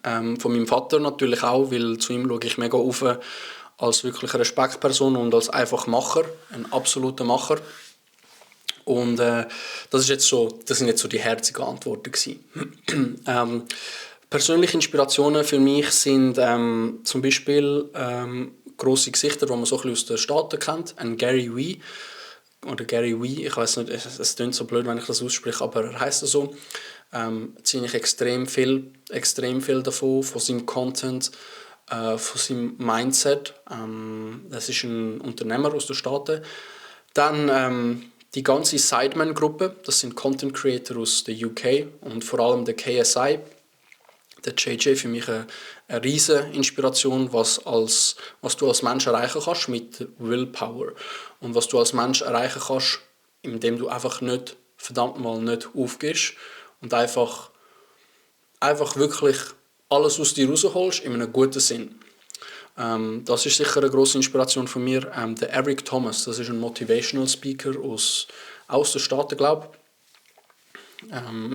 sein. Von meinem Vater natürlich auch, weil zu ihm schaue ich mega auf als wirklich Respektperson und als einfach Macher, ein absoluter Macher. Und das sind jetzt so die herzigen Antworten gewesen. Persönliche Inspirationen für mich sind zum Beispiel grosse Gesichter, die man so ein bisschen aus den Staaten kennt. Ein Gary Vee oder Gary Vee, ich weiß nicht, es klingt so blöd, wenn ich das ausspreche, aber er heisst so. Ziehe ich extrem viel davon, von seinem Content, von seinem Mindset. Das ist ein Unternehmer aus den Staaten. Dann die ganze Sideman-Gruppe, das sind Content Creator aus der UK und vor allem der KSI. Der JJ für mich eine riesige Inspiration, was du als Mensch erreichen kannst mit Willpower. Und was du als Mensch erreichen kannst, indem du einfach nicht aufgibst und einfach wirklich alles aus dir rausholst, in einem guten Sinn. Das ist sicher eine grosse Inspiration von mir. Der Eric Thomas, das ist ein Motivational Speaker aus den Staaten, glaube ich.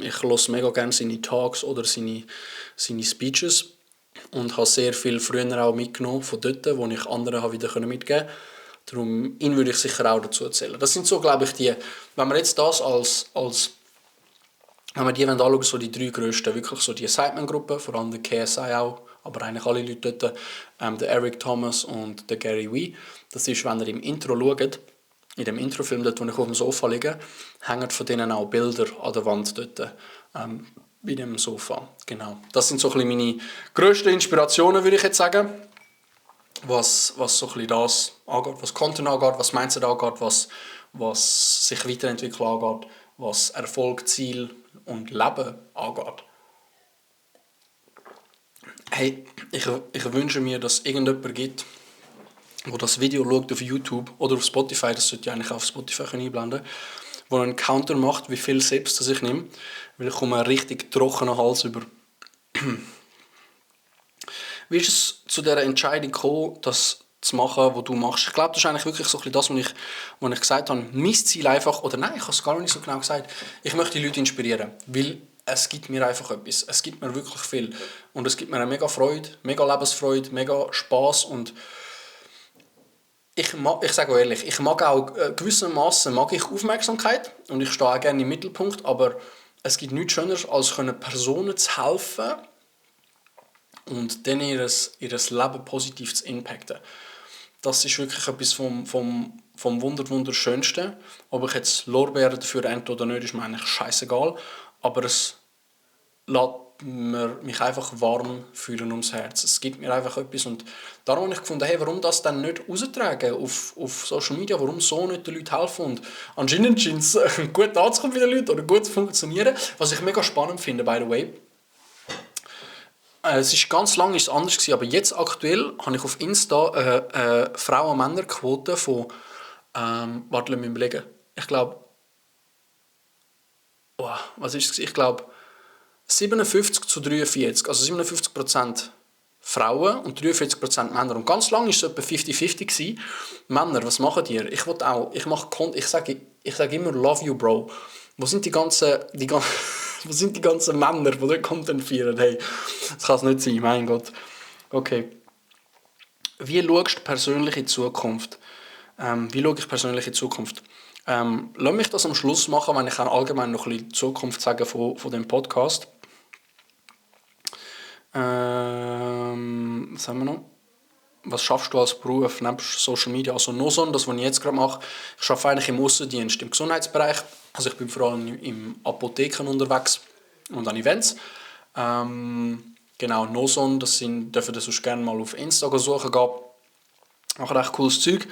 Ich höre mega gerne seine Talks oder seine Speeches und habe sehr viel früher auch mitgenommen von dort, wo ich anderen habe wieder mitgeben konnte. Darum, ihn würde ich sicher auch dazu erzählen. Das sind so, glaube ich, die, wenn wir jetzt das wenn wir die anschauen, so die drei grössten, wirklich so die Sideman-Gruppe, vor allem der KSI auch, aber eigentlich alle Leute dort, der Eric Thomas und der Gary Vee. Das ist, wenn ihr im Intro schaut, in dem Introfilm, dort, wo ich auf dem Sofa liege, hängen von denen auch Bilder an der Wand dort, bei dem Sofa. Genau. Das sind so ein bisschen meine grössten Inspirationen, würde ich jetzt sagen, was so ein bisschen das angeht, was Content angeht, was Mindset angeht, was sich weiterentwickeln angeht, was Erfolg, Ziel und Leben angeht. Hey, ich wünsche mir, dass es irgendjemand gibt, der das Video schaut auf YouTube oder auf Spotify, das sollte ich eigentlich auf Spotify einblenden, der einen Counter macht, wie viel Sips das ich nehme, weil ich komme einen richtig trockenen Hals über. Wie ist es zu dieser Entscheidung gekommen, das zu machen, was du machst? Ich glaube, das ist eigentlich wirklich so ein bisschen das, was ich gesagt habe. Mein Ziel einfach, oder nein, ich habe es gar nicht so genau gesagt, ich möchte die Leute inspirieren, weil es gibt mir einfach etwas. Es gibt mir wirklich viel. Und es gibt mir eine mega Freude, mega Lebensfreude, mega Spass. Und ich sage auch ehrlich, ich mag auch gewissermaßen Aufmerksamkeit und ich stehe auch gerne im Mittelpunkt, aber es gibt nichts Schöneres, als Personen zu helfen und dann ihr Leben positiv zu impacten. Das ist wirklich etwas vom Wunderschönsten. Ob ich jetzt Lorbeeren dafür ernte oder nicht, ist mir eigentlich scheissegal. Aber es lässt mich einfach warm fühlen ums Herz. Es gibt mir einfach etwas. Und darum habe ich gefunden, hey, warum das dann nicht raustragen auf Social Media? Warum so nicht den Leuten helfen? Und anscheinend scheint es gut anzukommen bei den Leuten oder gut zu funktionieren. Was ich mega spannend finde, by the way. Es ist ganz lange anders gewesen, aber jetzt aktuell habe ich auf Insta eine Frauen-Männer-Quote von, warte, lass mich überlegen. Ich glaube, was ist es? Ich glaube 57:43, also 57% Frauen und 43% Männer. Und ganz lange war es etwa 50-50 Männer, was machen die? Ich sage immer Love you, Bro. Wo sind die ganzen Männer, die dort Content feiern? Hey, das kann es nicht sein, mein Gott. Okay. Wie schaust du persönlich in die Zukunft? Wie schaue ich persönlich in die Zukunft? Lass mich das am Schluss machen, wenn ich allgemein noch ein bisschen die Zukunft sagen von dem Podcast. Was haben wir noch? Was schaffst du als Beruf neben Social Media? Also Noson, das, was ich jetzt gerade mache, ich arbeite eigentlich im Aussendienst, im Gesundheitsbereich. Also ich bin vor allem im Apotheken unterwegs und an Events. Genau, Noson, das sind, dürfen das sonst gerne mal auf Insta suchen gehen. Machen echt cooles Zeug.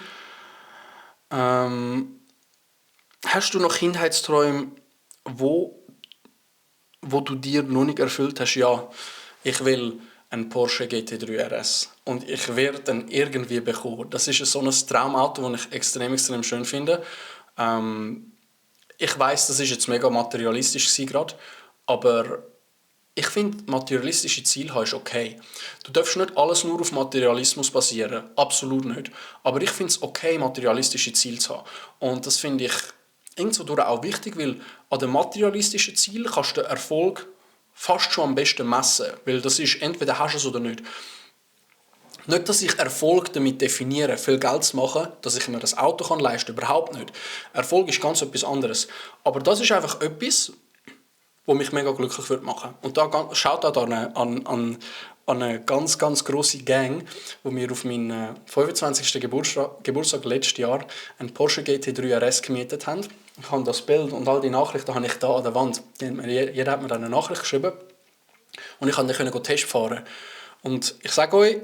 Hast du noch Kindheitsträume, wo du dir noch nicht erfüllt hast? Ja, ich will einen Porsche GT3 RS und ich werde den irgendwie bekommen. Das ist so ein Traumauto, das ich extrem schön finde. Ich weiss, das ist jetzt mega materialistisch gerade, aber ich finde, materialistische Ziele haben ist okay. Du darfst nicht alles nur auf Materialismus basieren, absolut nicht. Aber ich finde es okay, materialistische Ziele zu haben. Und das finde ich irgendwo auch wichtig, weil an den materialistischen Zielen kannst du den Erfolg fast schon am besten messen. Weil das ist, entweder hast du es oder nicht. Nicht, dass ich Erfolg damit definiere, viel Geld zu machen, dass ich mir das Auto leisten kann, überhaupt nicht. Erfolg ist ganz etwas anderes. Aber das ist einfach etwas, was mich mega glücklich machen würde. Und da schaut auch an eine ganz grosse Gang, wo wir auf meinen 25. Geburtstag letztes Jahr einen Porsche GT3 RS gemietet haben. Ich habe das Bild und all die Nachrichten habe ich da an der Wand. Jeder hat mir dann eine Nachricht geschrieben und ich konnte dann Test fahren. Und ich sage euch,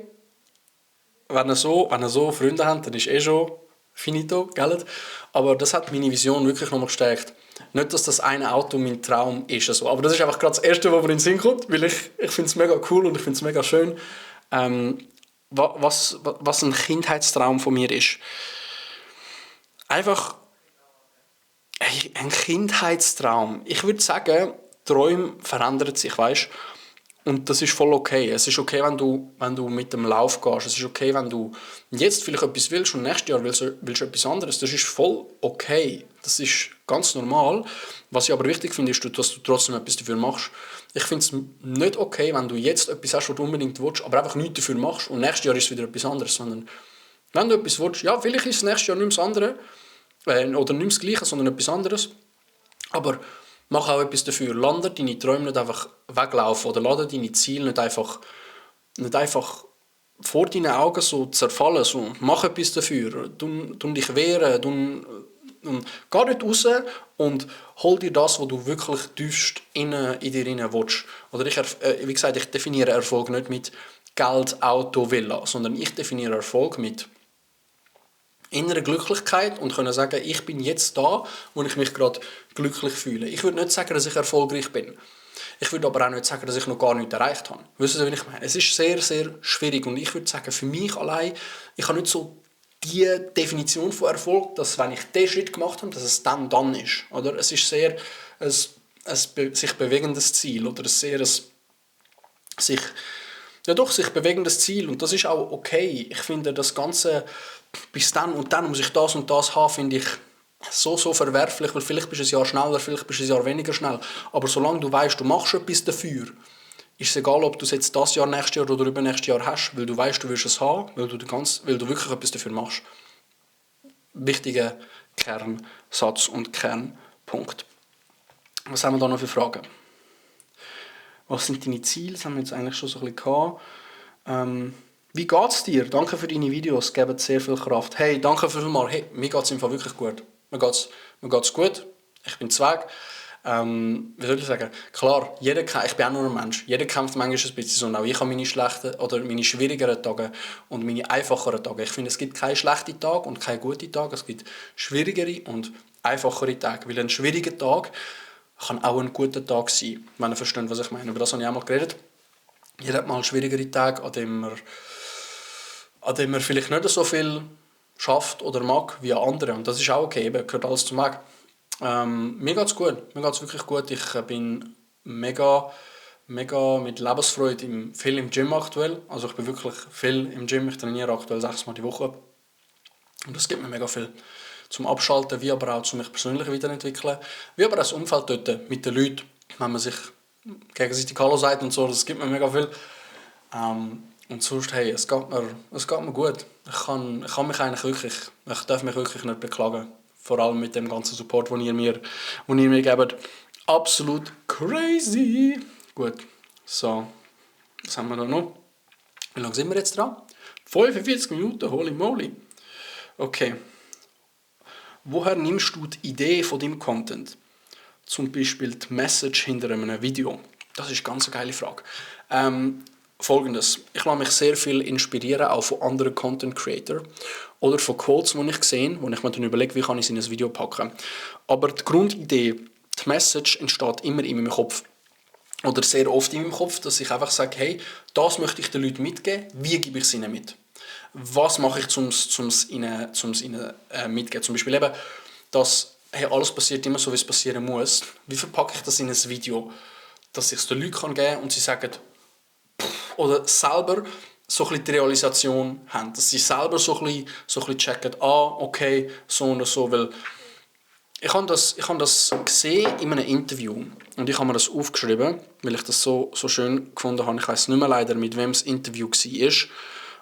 wenn ihr so Freunde habt, dann ist schon finito, gell? Aber das hat meine Vision wirklich nochmal gestärkt. Nicht, dass das eine Auto mein Traum ist, also. Aber das ist einfach gerade das Erste, was mir in den Sinn kommt, weil ich finde es mega cool und ich finde es mega schön. Was ein Kindheitstraum von mir ist. Einfach ein Kindheitstraum. Ich würde sagen, Träume verändern sich, weißt? Und das ist voll okay. Es ist okay, wenn du mit dem Lauf gehst. Es ist okay, wenn du jetzt vielleicht etwas willst und nächstes Jahr willst du etwas anderes. Das ist voll okay. Das ist ganz normal. Was ich aber wichtig finde, ist, dass du trotzdem etwas dafür machst. Ich finde es nicht okay, wenn du jetzt etwas hast, was du unbedingt willst, aber einfach nichts dafür machst und nächstes Jahr ist es wieder etwas anderes. Sondern wenn du etwas willst, ja, vielleicht ist es nächstes Jahr nicht mehr das andere oder nicht mehr das Gleiche, sondern etwas anderes. Aber mach auch etwas dafür. Lass deine Träume nicht einfach weglaufen oder lass deine Ziele nicht einfach vor deinen Augen so zerfallen. So, mach etwas dafür. Du dich wehren. Geh nicht raus und hol dir das, was du wirklich tiefst in dir rein willst. Oder wie gesagt, ich definiere Erfolg nicht mit Geld, Auto, Villa, sondern ich definiere Erfolg mit innere Glücklichkeit und können sagen, ich bin jetzt da, wo ich mich gerade glücklich fühle. Ich würde nicht sagen, dass ich erfolgreich bin. Ich würde aber auch nicht sagen, dass ich noch gar nichts erreicht habe. Wissen Sie, was ich meine? Es ist sehr schwierig und ich würde sagen, für mich allein, ich habe nicht so die Definition von Erfolg, dass wenn ich diesen Schritt gemacht habe, dass es dann ist. Oder? Es ist sehr ein sich bewegendes Ziel oder sich bewegendes Ziel und das ist auch okay. Ich finde das Ganze bis dann und dann muss ich das und das haben, finde ich so verwerflich, weil vielleicht bist du ein Jahr schneller, vielleicht bist du ein Jahr weniger schnell. Aber solange du weißt, du machst etwas dafür, ist es egal, ob du es jetzt das Jahr, nächstes Jahr oder übernächstes Jahr hast, weil du weißt, du wirst es haben, weil du wirklich etwas dafür machst. Wichtiger Kernsatz und Kernpunkt. Was haben wir da noch für Fragen? Was sind deine Ziele? Das haben wir jetzt eigentlich schon so ein bisschen gehabt. Wie geht's dir? Danke für deine Videos, geben sehr viel Kraft. Hey, danke vielmals. Hey, mir geht's im Fall wirklich gut. Mir geht's gut. Ich bin Zweig. Wie soll ich sagen? Klar, ich bin auch nur ein Mensch. Jeder kämpft manchmal ein bisschen. Und auch ich habe meine schlechten oder meine schwierigeren Tage und meine einfacheren Tage. Ich finde, es gibt keinen schlechten Tag und keinen guten Tag. Es gibt schwierigere und einfachere Tage. Weil ein schwieriger Tag kann auch ein guter Tag sein, wenn ihr versteht, was ich meine. Über das habe ich auch mal geredet. Jeder hat mal schwierigere Tage, an dem man vielleicht nicht so viel schafft oder mag wie andere. Und das ist auch okay, gehört alles zum Weg. Mir geht's gut. Mir geht's wirklich gut. Ich bin mega mit Lebensfreude viel im Gym aktuell. Also ich bin wirklich viel im Gym. Ich trainiere aktuell 6 Mal die Woche. Und das gibt mir mega viel zum Abschalten, wie aber auch zum mich persönlich weiterentwickeln. Wie aber auch das Umfeld dort mit den Leuten, wenn man sich gegenseitig Hallo sagt und so, das gibt mir mega viel. Und sonst, hey, es geht mir gut. Ich darf mich wirklich nicht beklagen. Vor allem mit dem ganzen Support, den ihr mir gebt. Absolut crazy. Gut, so. Was haben wir da noch? Wie lange sind wir jetzt dran? 45 Minuten, holy moly. Okay. Woher nimmst du die Idee von deinem Content? Zum Beispiel die Message hinter einem Video. Das ist eine ganz geile Frage. Folgendes. Ich lasse mich sehr viel inspirieren, auch von anderen Content Creator oder von Quotes, die ich sehe, wo ich mir dann überlege, wie kann ich sie in ein Video packen. Aber die Grundidee, die Message entsteht immer in meinem Kopf. Oder sehr oft in meinem Kopf, dass ich einfach sage, hey, das möchte ich den Leuten mitgeben, wie gebe ich es ihnen mit? Was mache ich, um es ihnen mitgeben? Zum Beispiel eben, dass hey, alles passiert immer so, wie es passieren muss. Wie verpacke ich das in ein Video, dass ich es den Leuten geben kann und sie sagen, oder selber so ein bisschen die Realisation haben, dass sie selber so ein bisschen checken, okay, so und so, weil ich habe das gesehen in einem Interview und ich habe mir das aufgeschrieben, weil ich das so schön gefunden habe. Ich weiss nicht mehr leider, mit wem das Interview war,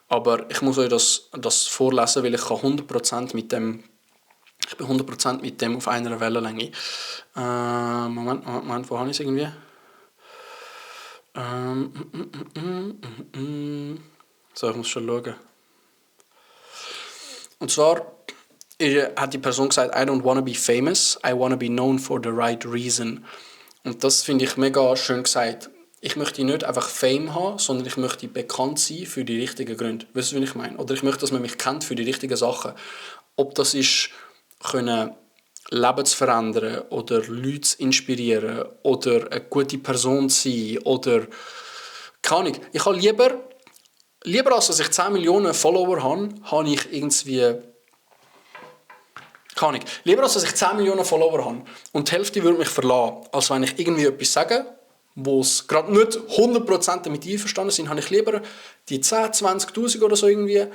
aber ich muss euch das vorlesen, weil ich kann 100% mit dem, ich bin 100% mit dem auf einer Wellenlänge. Moment, wo habe ich es irgendwie? So, ich muss schon schauen. Und zwar hat die Person gesagt, I don't wanna be famous, I wanna be known for the right reason. Und das finde ich mega schön gesagt. Ich möchte nicht einfach Fame haben, sondern ich möchte bekannt sein für die richtigen Gründe. Weißt du, wie ich meine? Oder ich möchte, dass man mich kennt für die richtigen Sachen. Ob das ist, können Leben zu verändern oder Leute zu inspirieren oder eine gute Person zu sein oder keine Ahnung. Ich habe lieber als dass ich 10 Millionen Follower habe ich irgendwie keine Ahnung. Lieber als dass ich 10 Millionen Follower habe und die Hälfte würde mich verlassen, als wenn ich irgendwie etwas sage, wo es gerade nicht 100% damit einverstanden sind, habe ich lieber die 10, 20'000 oder so irgendwie,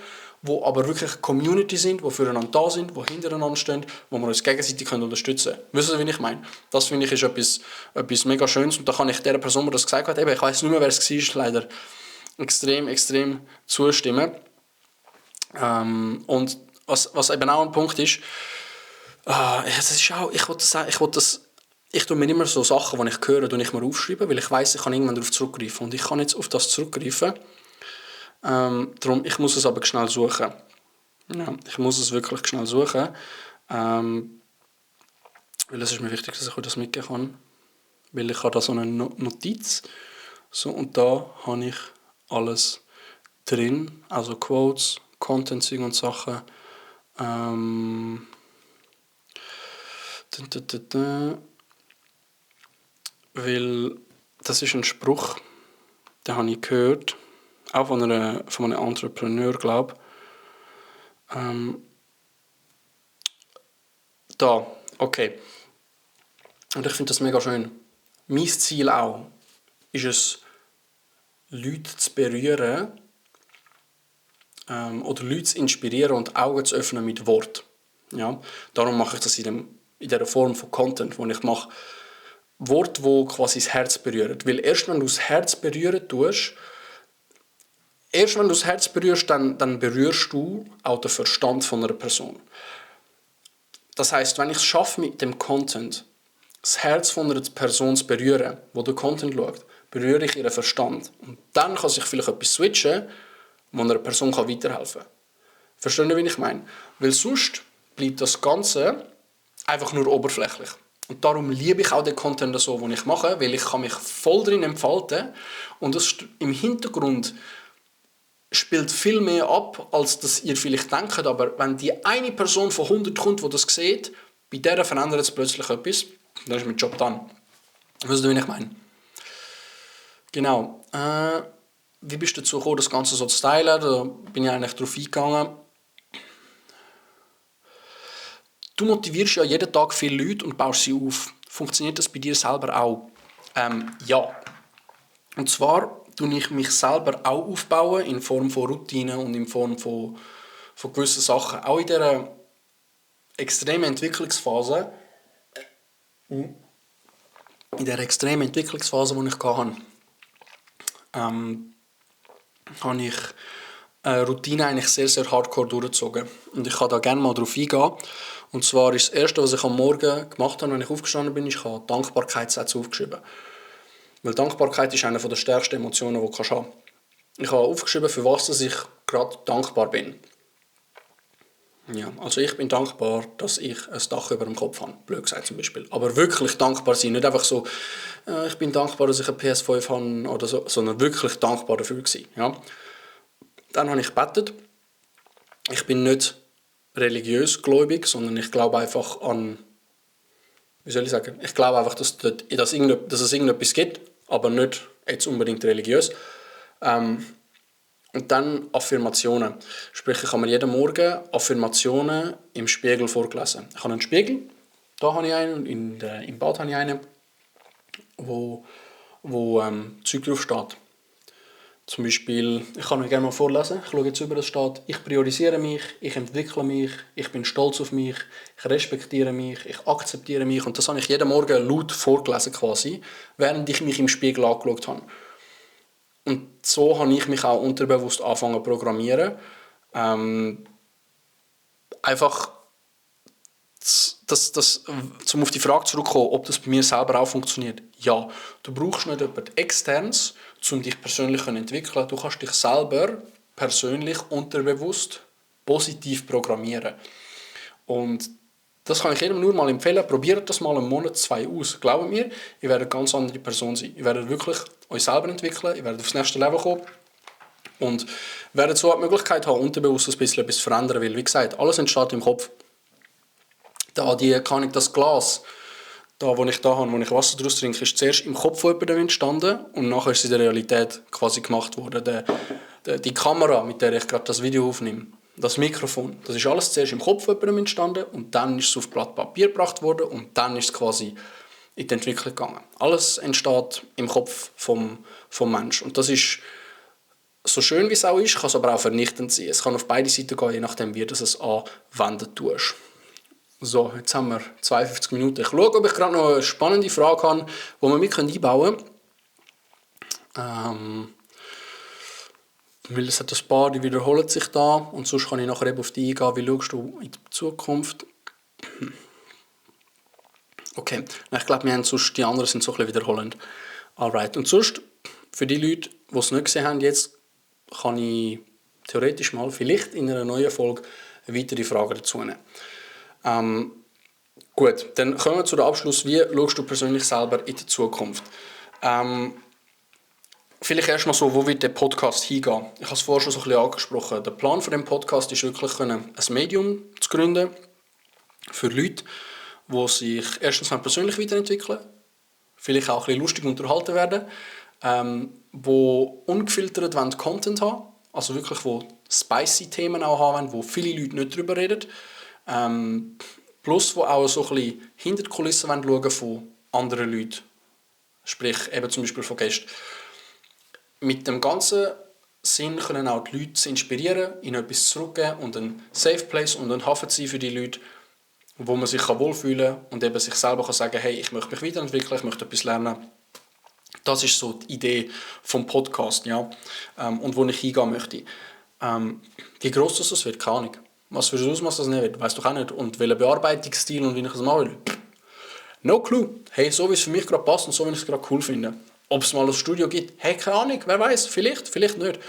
wo aber wirklich Community sind, die füreinander da sind, die hintereinander stehen, wo wir uns gegenseitig unterstützen können. Wisst ihr, wie ich meine? Das finde ich ist etwas mega Schönes und da kann ich der Person, die das gesagt hat, ich weiss nicht mehr, wer es war, leider extrem zustimmen. Und was eben auch ein Punkt ist, das ist auch, ich tue mir immer so Sachen, die ich höre, ich mir aufschreiben, weil ich weiss, ich kann irgendwann darauf zurückgreifen. Und ich kann jetzt auf das zurückgreifen. Darum, ich muss es aber schnell suchen. Ja, ich muss es wirklich schnell suchen. Weil es ist mir wichtig, dass ich euch das mitgeben kann. Weil ich habe da so eine Notiz. So, und da habe ich alles drin. Also Quotes, Content und Sachen. Weil das ist ein Spruch, den habe ich gehört, auch von einem Entrepreneur, glaube ich. Da, okay. Und ich finde das mega schön. Mein Ziel auch ist es, Leute zu berühren oder Leute zu inspirieren und Augen zu öffnen mit Wort. Ja? Darum mache ich das in dieser Form von Content, wo ich mache. Worte, die quasi das Herz berühren. Weil erst wenn du das Herz berühren tust, dann berührst du auch den Verstand von einer Person. Das heisst, wenn ich es schaffe, mit dem Content das Herz von einer Person zu berühren, die den Content schaut, berühre ich ihren Verstand. Und dann kann sich vielleicht etwas switchen, wo einer Person weiterhelfen kann. Verstehen Sie, wie ich meine? Weil sonst bleibt das Ganze einfach nur oberflächlich. Und darum liebe ich auch den Content so, den ich mache, weil ich kann mich voll drin entfalten und das im Hintergrund spielt viel mehr ab, als dass ihr vielleicht denkt. Aber wenn die eine Person von 100 kommt, die das sieht, bei der verändert es plötzlich etwas, dann ist mein Job dann. Weißt du, wie ich meine? Genau. Wie bist du dazu gekommen, das Ganze so zu teilen? Da bin ich eigentlich drauf eingegangen. Du motivierst ja jeden Tag viele Leute und baust sie auf. Funktioniert das bei dir selber auch? Ja. Und zwar tue ich mich selber auch aufbauen in Form von Routinen und in Form von gewissen Sachen. Auch in dieser extremen Entwicklungsphase, die ich hatte, habe ich eine Routine eigentlich sehr, sehr hardcore durchgezogen. Und ich kann da gerne mal drauf eingehen. Und zwar ist das Erste, was ich am Morgen gemacht habe, wenn ich aufgestanden bin, ich habe Dankbarkeitssätze aufgeschrieben. Weil Dankbarkeit ist eine der stärksten Emotionen, die du haben kannst. Ich habe aufgeschrieben, für was ich gerade dankbar bin. Ja, also ich bin dankbar, dass ich ein Dach über dem Kopf habe, blöd gesagt zum Beispiel. Aber wirklich dankbar sein, nicht einfach so, ich bin dankbar, dass ich eine PS5 habe oder so, sondern wirklich dankbar dafür gewesen. Ja. Dann habe ich gebetet. Ich bin nicht religiös gläubig, sondern ich glaube einfach an, wie soll ich sagen, ich glaube einfach, dass es irgendetwas gibt, aber nicht jetzt unbedingt religiös. Und dann Affirmationen. Sprich, ich habe mir jeden Morgen Affirmationen im Spiegel vorgelesen. Ich habe einen Spiegel, da habe ich einen, und im Bad habe ich einen, wo Zeug drauf steht. Zum Beispiel, ich kann euch gerne mal vorlesen, ich schaue jetzt über, das steht: Ich priorisiere mich, ich entwickle mich, ich bin stolz auf mich, ich respektiere mich, ich akzeptiere mich. Und das habe ich jeden Morgen laut vorgelesen quasi, während ich mich im Spiegel angeschaut habe. Und so habe ich mich auch unterbewusst angefangen zu programmieren. Einfach, um auf die Frage zurückzukommen, ob das bei mir selber auch funktioniert. Ja, du brauchst nicht jemand Externes, um dich persönlich zu entwickeln. Du kannst dich selber persönlich unterbewusst positiv programmieren. Und das kann ich jedem nur mal empfehlen. Probiert das mal einen Monat, 2 aus. Glaubt mir, ihr werdet eine ganz andere Person sein. Ihr werdet wirklich euch selber entwickeln, ihr werdet aufs nächste Level kommen und werdet so die Möglichkeit haben, unterbewusst ein bisschen etwas zu verändern. Weil, wie gesagt, alles entsteht im Kopf. Das Glas, wo ich Wasser daraus trinke, ist zuerst im Kopf von jemandem entstanden und nachher ist es in der Realität quasi gemacht worden. Die Kamera, mit der ich gerade das Video aufnehme, das Mikrofon, das ist alles zuerst im Kopf von jemandem entstanden und dann ist es auf Blatt Papier gebracht worden und dann ist es quasi in die Entwicklung gegangen. Alles entsteht im Kopf vom Menschen. Und das ist so schön, wie es auch ist, kann es aber auch vernichtend sein. Es kann auf beide Seiten gehen, je nachdem, wie du es anwenden tust. So, jetzt haben wir 52 Minuten. Ich schaue, ob ich gerade noch eine spannende Frage habe, die wir mit einbauen können. Weil es hat ein paar, die wiederholen sich da. Und sonst kann ich nachher eben auf die eingehen, wie schaust du in die Zukunft. Okay, ich glaube, die anderen sind so ein bisschen wiederholend. Alright, und sonst, für die Leute, die es nicht gesehen haben, jetzt kann ich theoretisch mal vielleicht in einer neuen Folge weitere Fragen dazu nehmen. Gut, dann kommen wir zu dem Abschluss. Wie schaust du persönlich selber in die Zukunft? Vielleicht erstmal so, wo wird der Podcast hingehen? Ich habe es vorher schon so ein bisschen angesprochen. Der Plan von dem Podcast ist wirklich, ein Medium zu gründen für Leute, die sich erstens mal persönlich weiterentwickeln, vielleicht auch ein bisschen lustig unterhalten werden, die ungefiltert Content haben, also wirklich, die spicy Themen auch haben, wo viele Leute nicht darüber reden, plus die auch so ein bisschen hinter die Kulissen schauen von anderen Leuten, sprich eben zum Beispiel von Gästen. Mit dem ganzen Sinn können auch die Leute inspirieren, ihnen etwas zurückgeben und ein Safe Place und ein Hafen sein für die Leute, wo man sich wohlfühlen kann und eben sich selber sagen kann, hey, ich möchte mich weiterentwickeln, ich möchte etwas lernen. Das ist so die Idee vom Podcast, ja, und wo ich hingehen möchte. Wie gross das wird, keine Ahnung. Was für ein Ausmaß das nicht wird, weiss doch auch nicht. Und welcher Bearbeitungsstil und wie ich es machen will, no clue. Hey, so wie es für mich gerade passt und so wie ich es gerade cool finde. Ob es mal ein Studio gibt, hey, keine Ahnung, wer weiß, vielleicht nicht.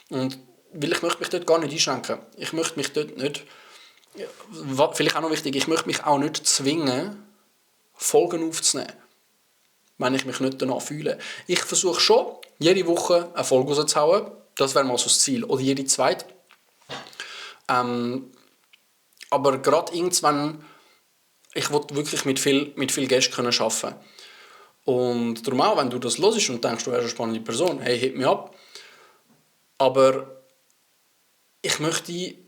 Und weil ich möchte mich dort gar nicht einschränken. Ich möchte mich dort nicht, vielleicht auch noch wichtig, ich möchte mich auch nicht zwingen, Folgen aufzunehmen, wenn ich mich nicht danach fühle. Ich versuche schon, jede Woche eine Folge rauszuhauen. Das wäre mal so das Ziel. Oder jede zweite. Aber gerade irgendwann, ich will wirklich mit viel Gästen arbeiten können. Und darum auch, wenn du das hörst und denkst, du wärst eine spannende Person, hey, hit mich ab. Aber ich möchte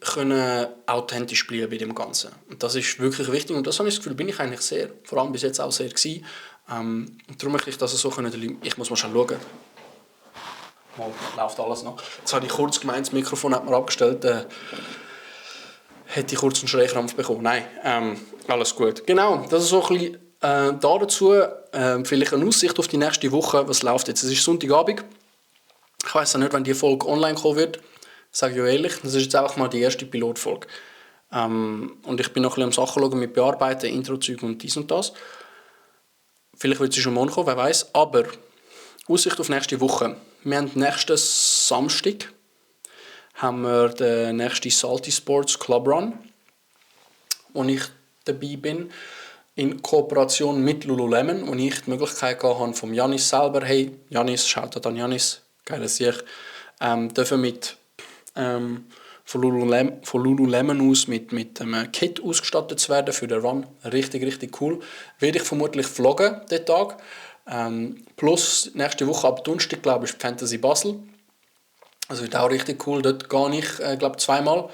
authentisch bleiben bei dem Ganzen. Und das ist wirklich wichtig. Und das habe ich das Gefühl, bin ich eigentlich sehr, vor allem bis jetzt auch sehr gewesen. Und darum möchte ich das so können. Ich muss mal schauen. Mal, läuft alles noch. Jetzt habe ich kurz gemeint, das Mikrofon hat mir abgestellt. Hätte ich kurz einen Schreikrampf bekommen. Nein, alles gut. Genau, das ist so ein bisschen dazu. Vielleicht eine Aussicht auf die nächste Woche. Was läuft jetzt? Es ist Sonntagabend. Ich weiss ja nicht, wann die Folge online kommen wird. Sage ich euch ehrlich, das ist jetzt einfach mal die erste Pilotfolge. Und ich bin noch ein bisschen am Sachen schauen mit Bearbeiten, Intro-Zeug und dies und das. Vielleicht wird sie schon morgen kommen, wer weiß. Aber Aussicht auf nächste Woche. Wir haben nächsten Samstag haben wir den nächsten Salty Sports Club Run, wo ich dabei bin, in Kooperation mit Lululemon, wo ich die Möglichkeit hatte von Janis selber, hey Janis, schaut an Janis, geiler Sieg, dürfen mit von Lululemon aus mit einem Kit ausgestattet zu werden für den Run. Richtig, richtig cool. Werde ich vermutlich vloggen, den Tag. Plus nächste Woche ab Donnerstag, glaube ich, Fantasy Basel. Also wird auch richtig cool. Dort gehe ich, glaube zweimal.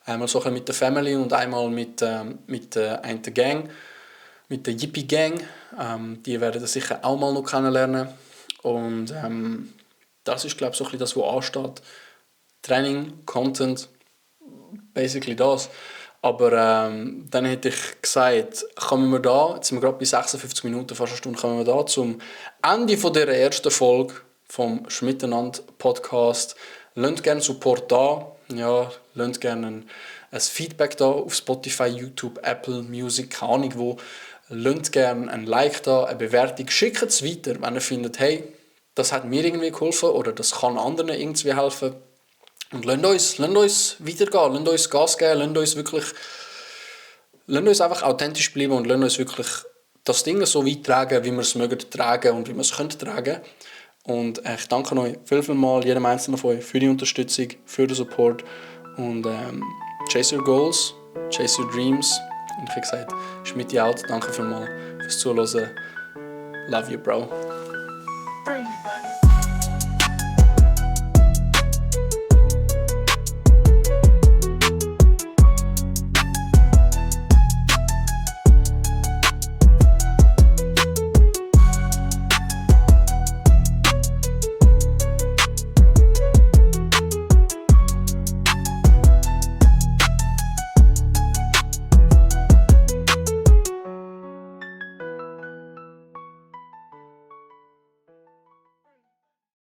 Einmal so mit der Family und einmal mit der Gang, mit der Yippie Gang. Die werden das sicher auch mal noch kennenlernen. Und das ist, glaube ich, so ein bisschen das, was ansteht. Training, Content, basically das. Aber dann hätte ich gesagt, kommen wir da, jetzt sind wir gerade bei 56 Minuten, fast eine Stunde, kommen wir da zum Ende von dieser ersten Folge vom Schmittenand-Podcast. Lasst gerne Support da, ja, lasst gerne ein Feedback da auf Spotify, YouTube, Apple Music, keine Ahnung wo. Lasst gerne ein Like da, eine Bewertung, schickt es weiter, wenn ihr findet, hey, das hat mir irgendwie geholfen oder das kann anderen irgendwie helfen. Und lasst uns weitergehen, lasst uns Gas geben, lasst uns einfach authentisch bleiben und lasst uns wirklich das Ding so weit tragen, wie wir es mögen tragen und wie wir es können tragen. Und ich danke euch vielmals, jedem Einzelnen von euch, für die Unterstützung, für den Support. Und chase your goals, chase your dreams. Und ich habe gesagt, Schmitti out, danke vielmals fürs Zuhören. Love you, bro.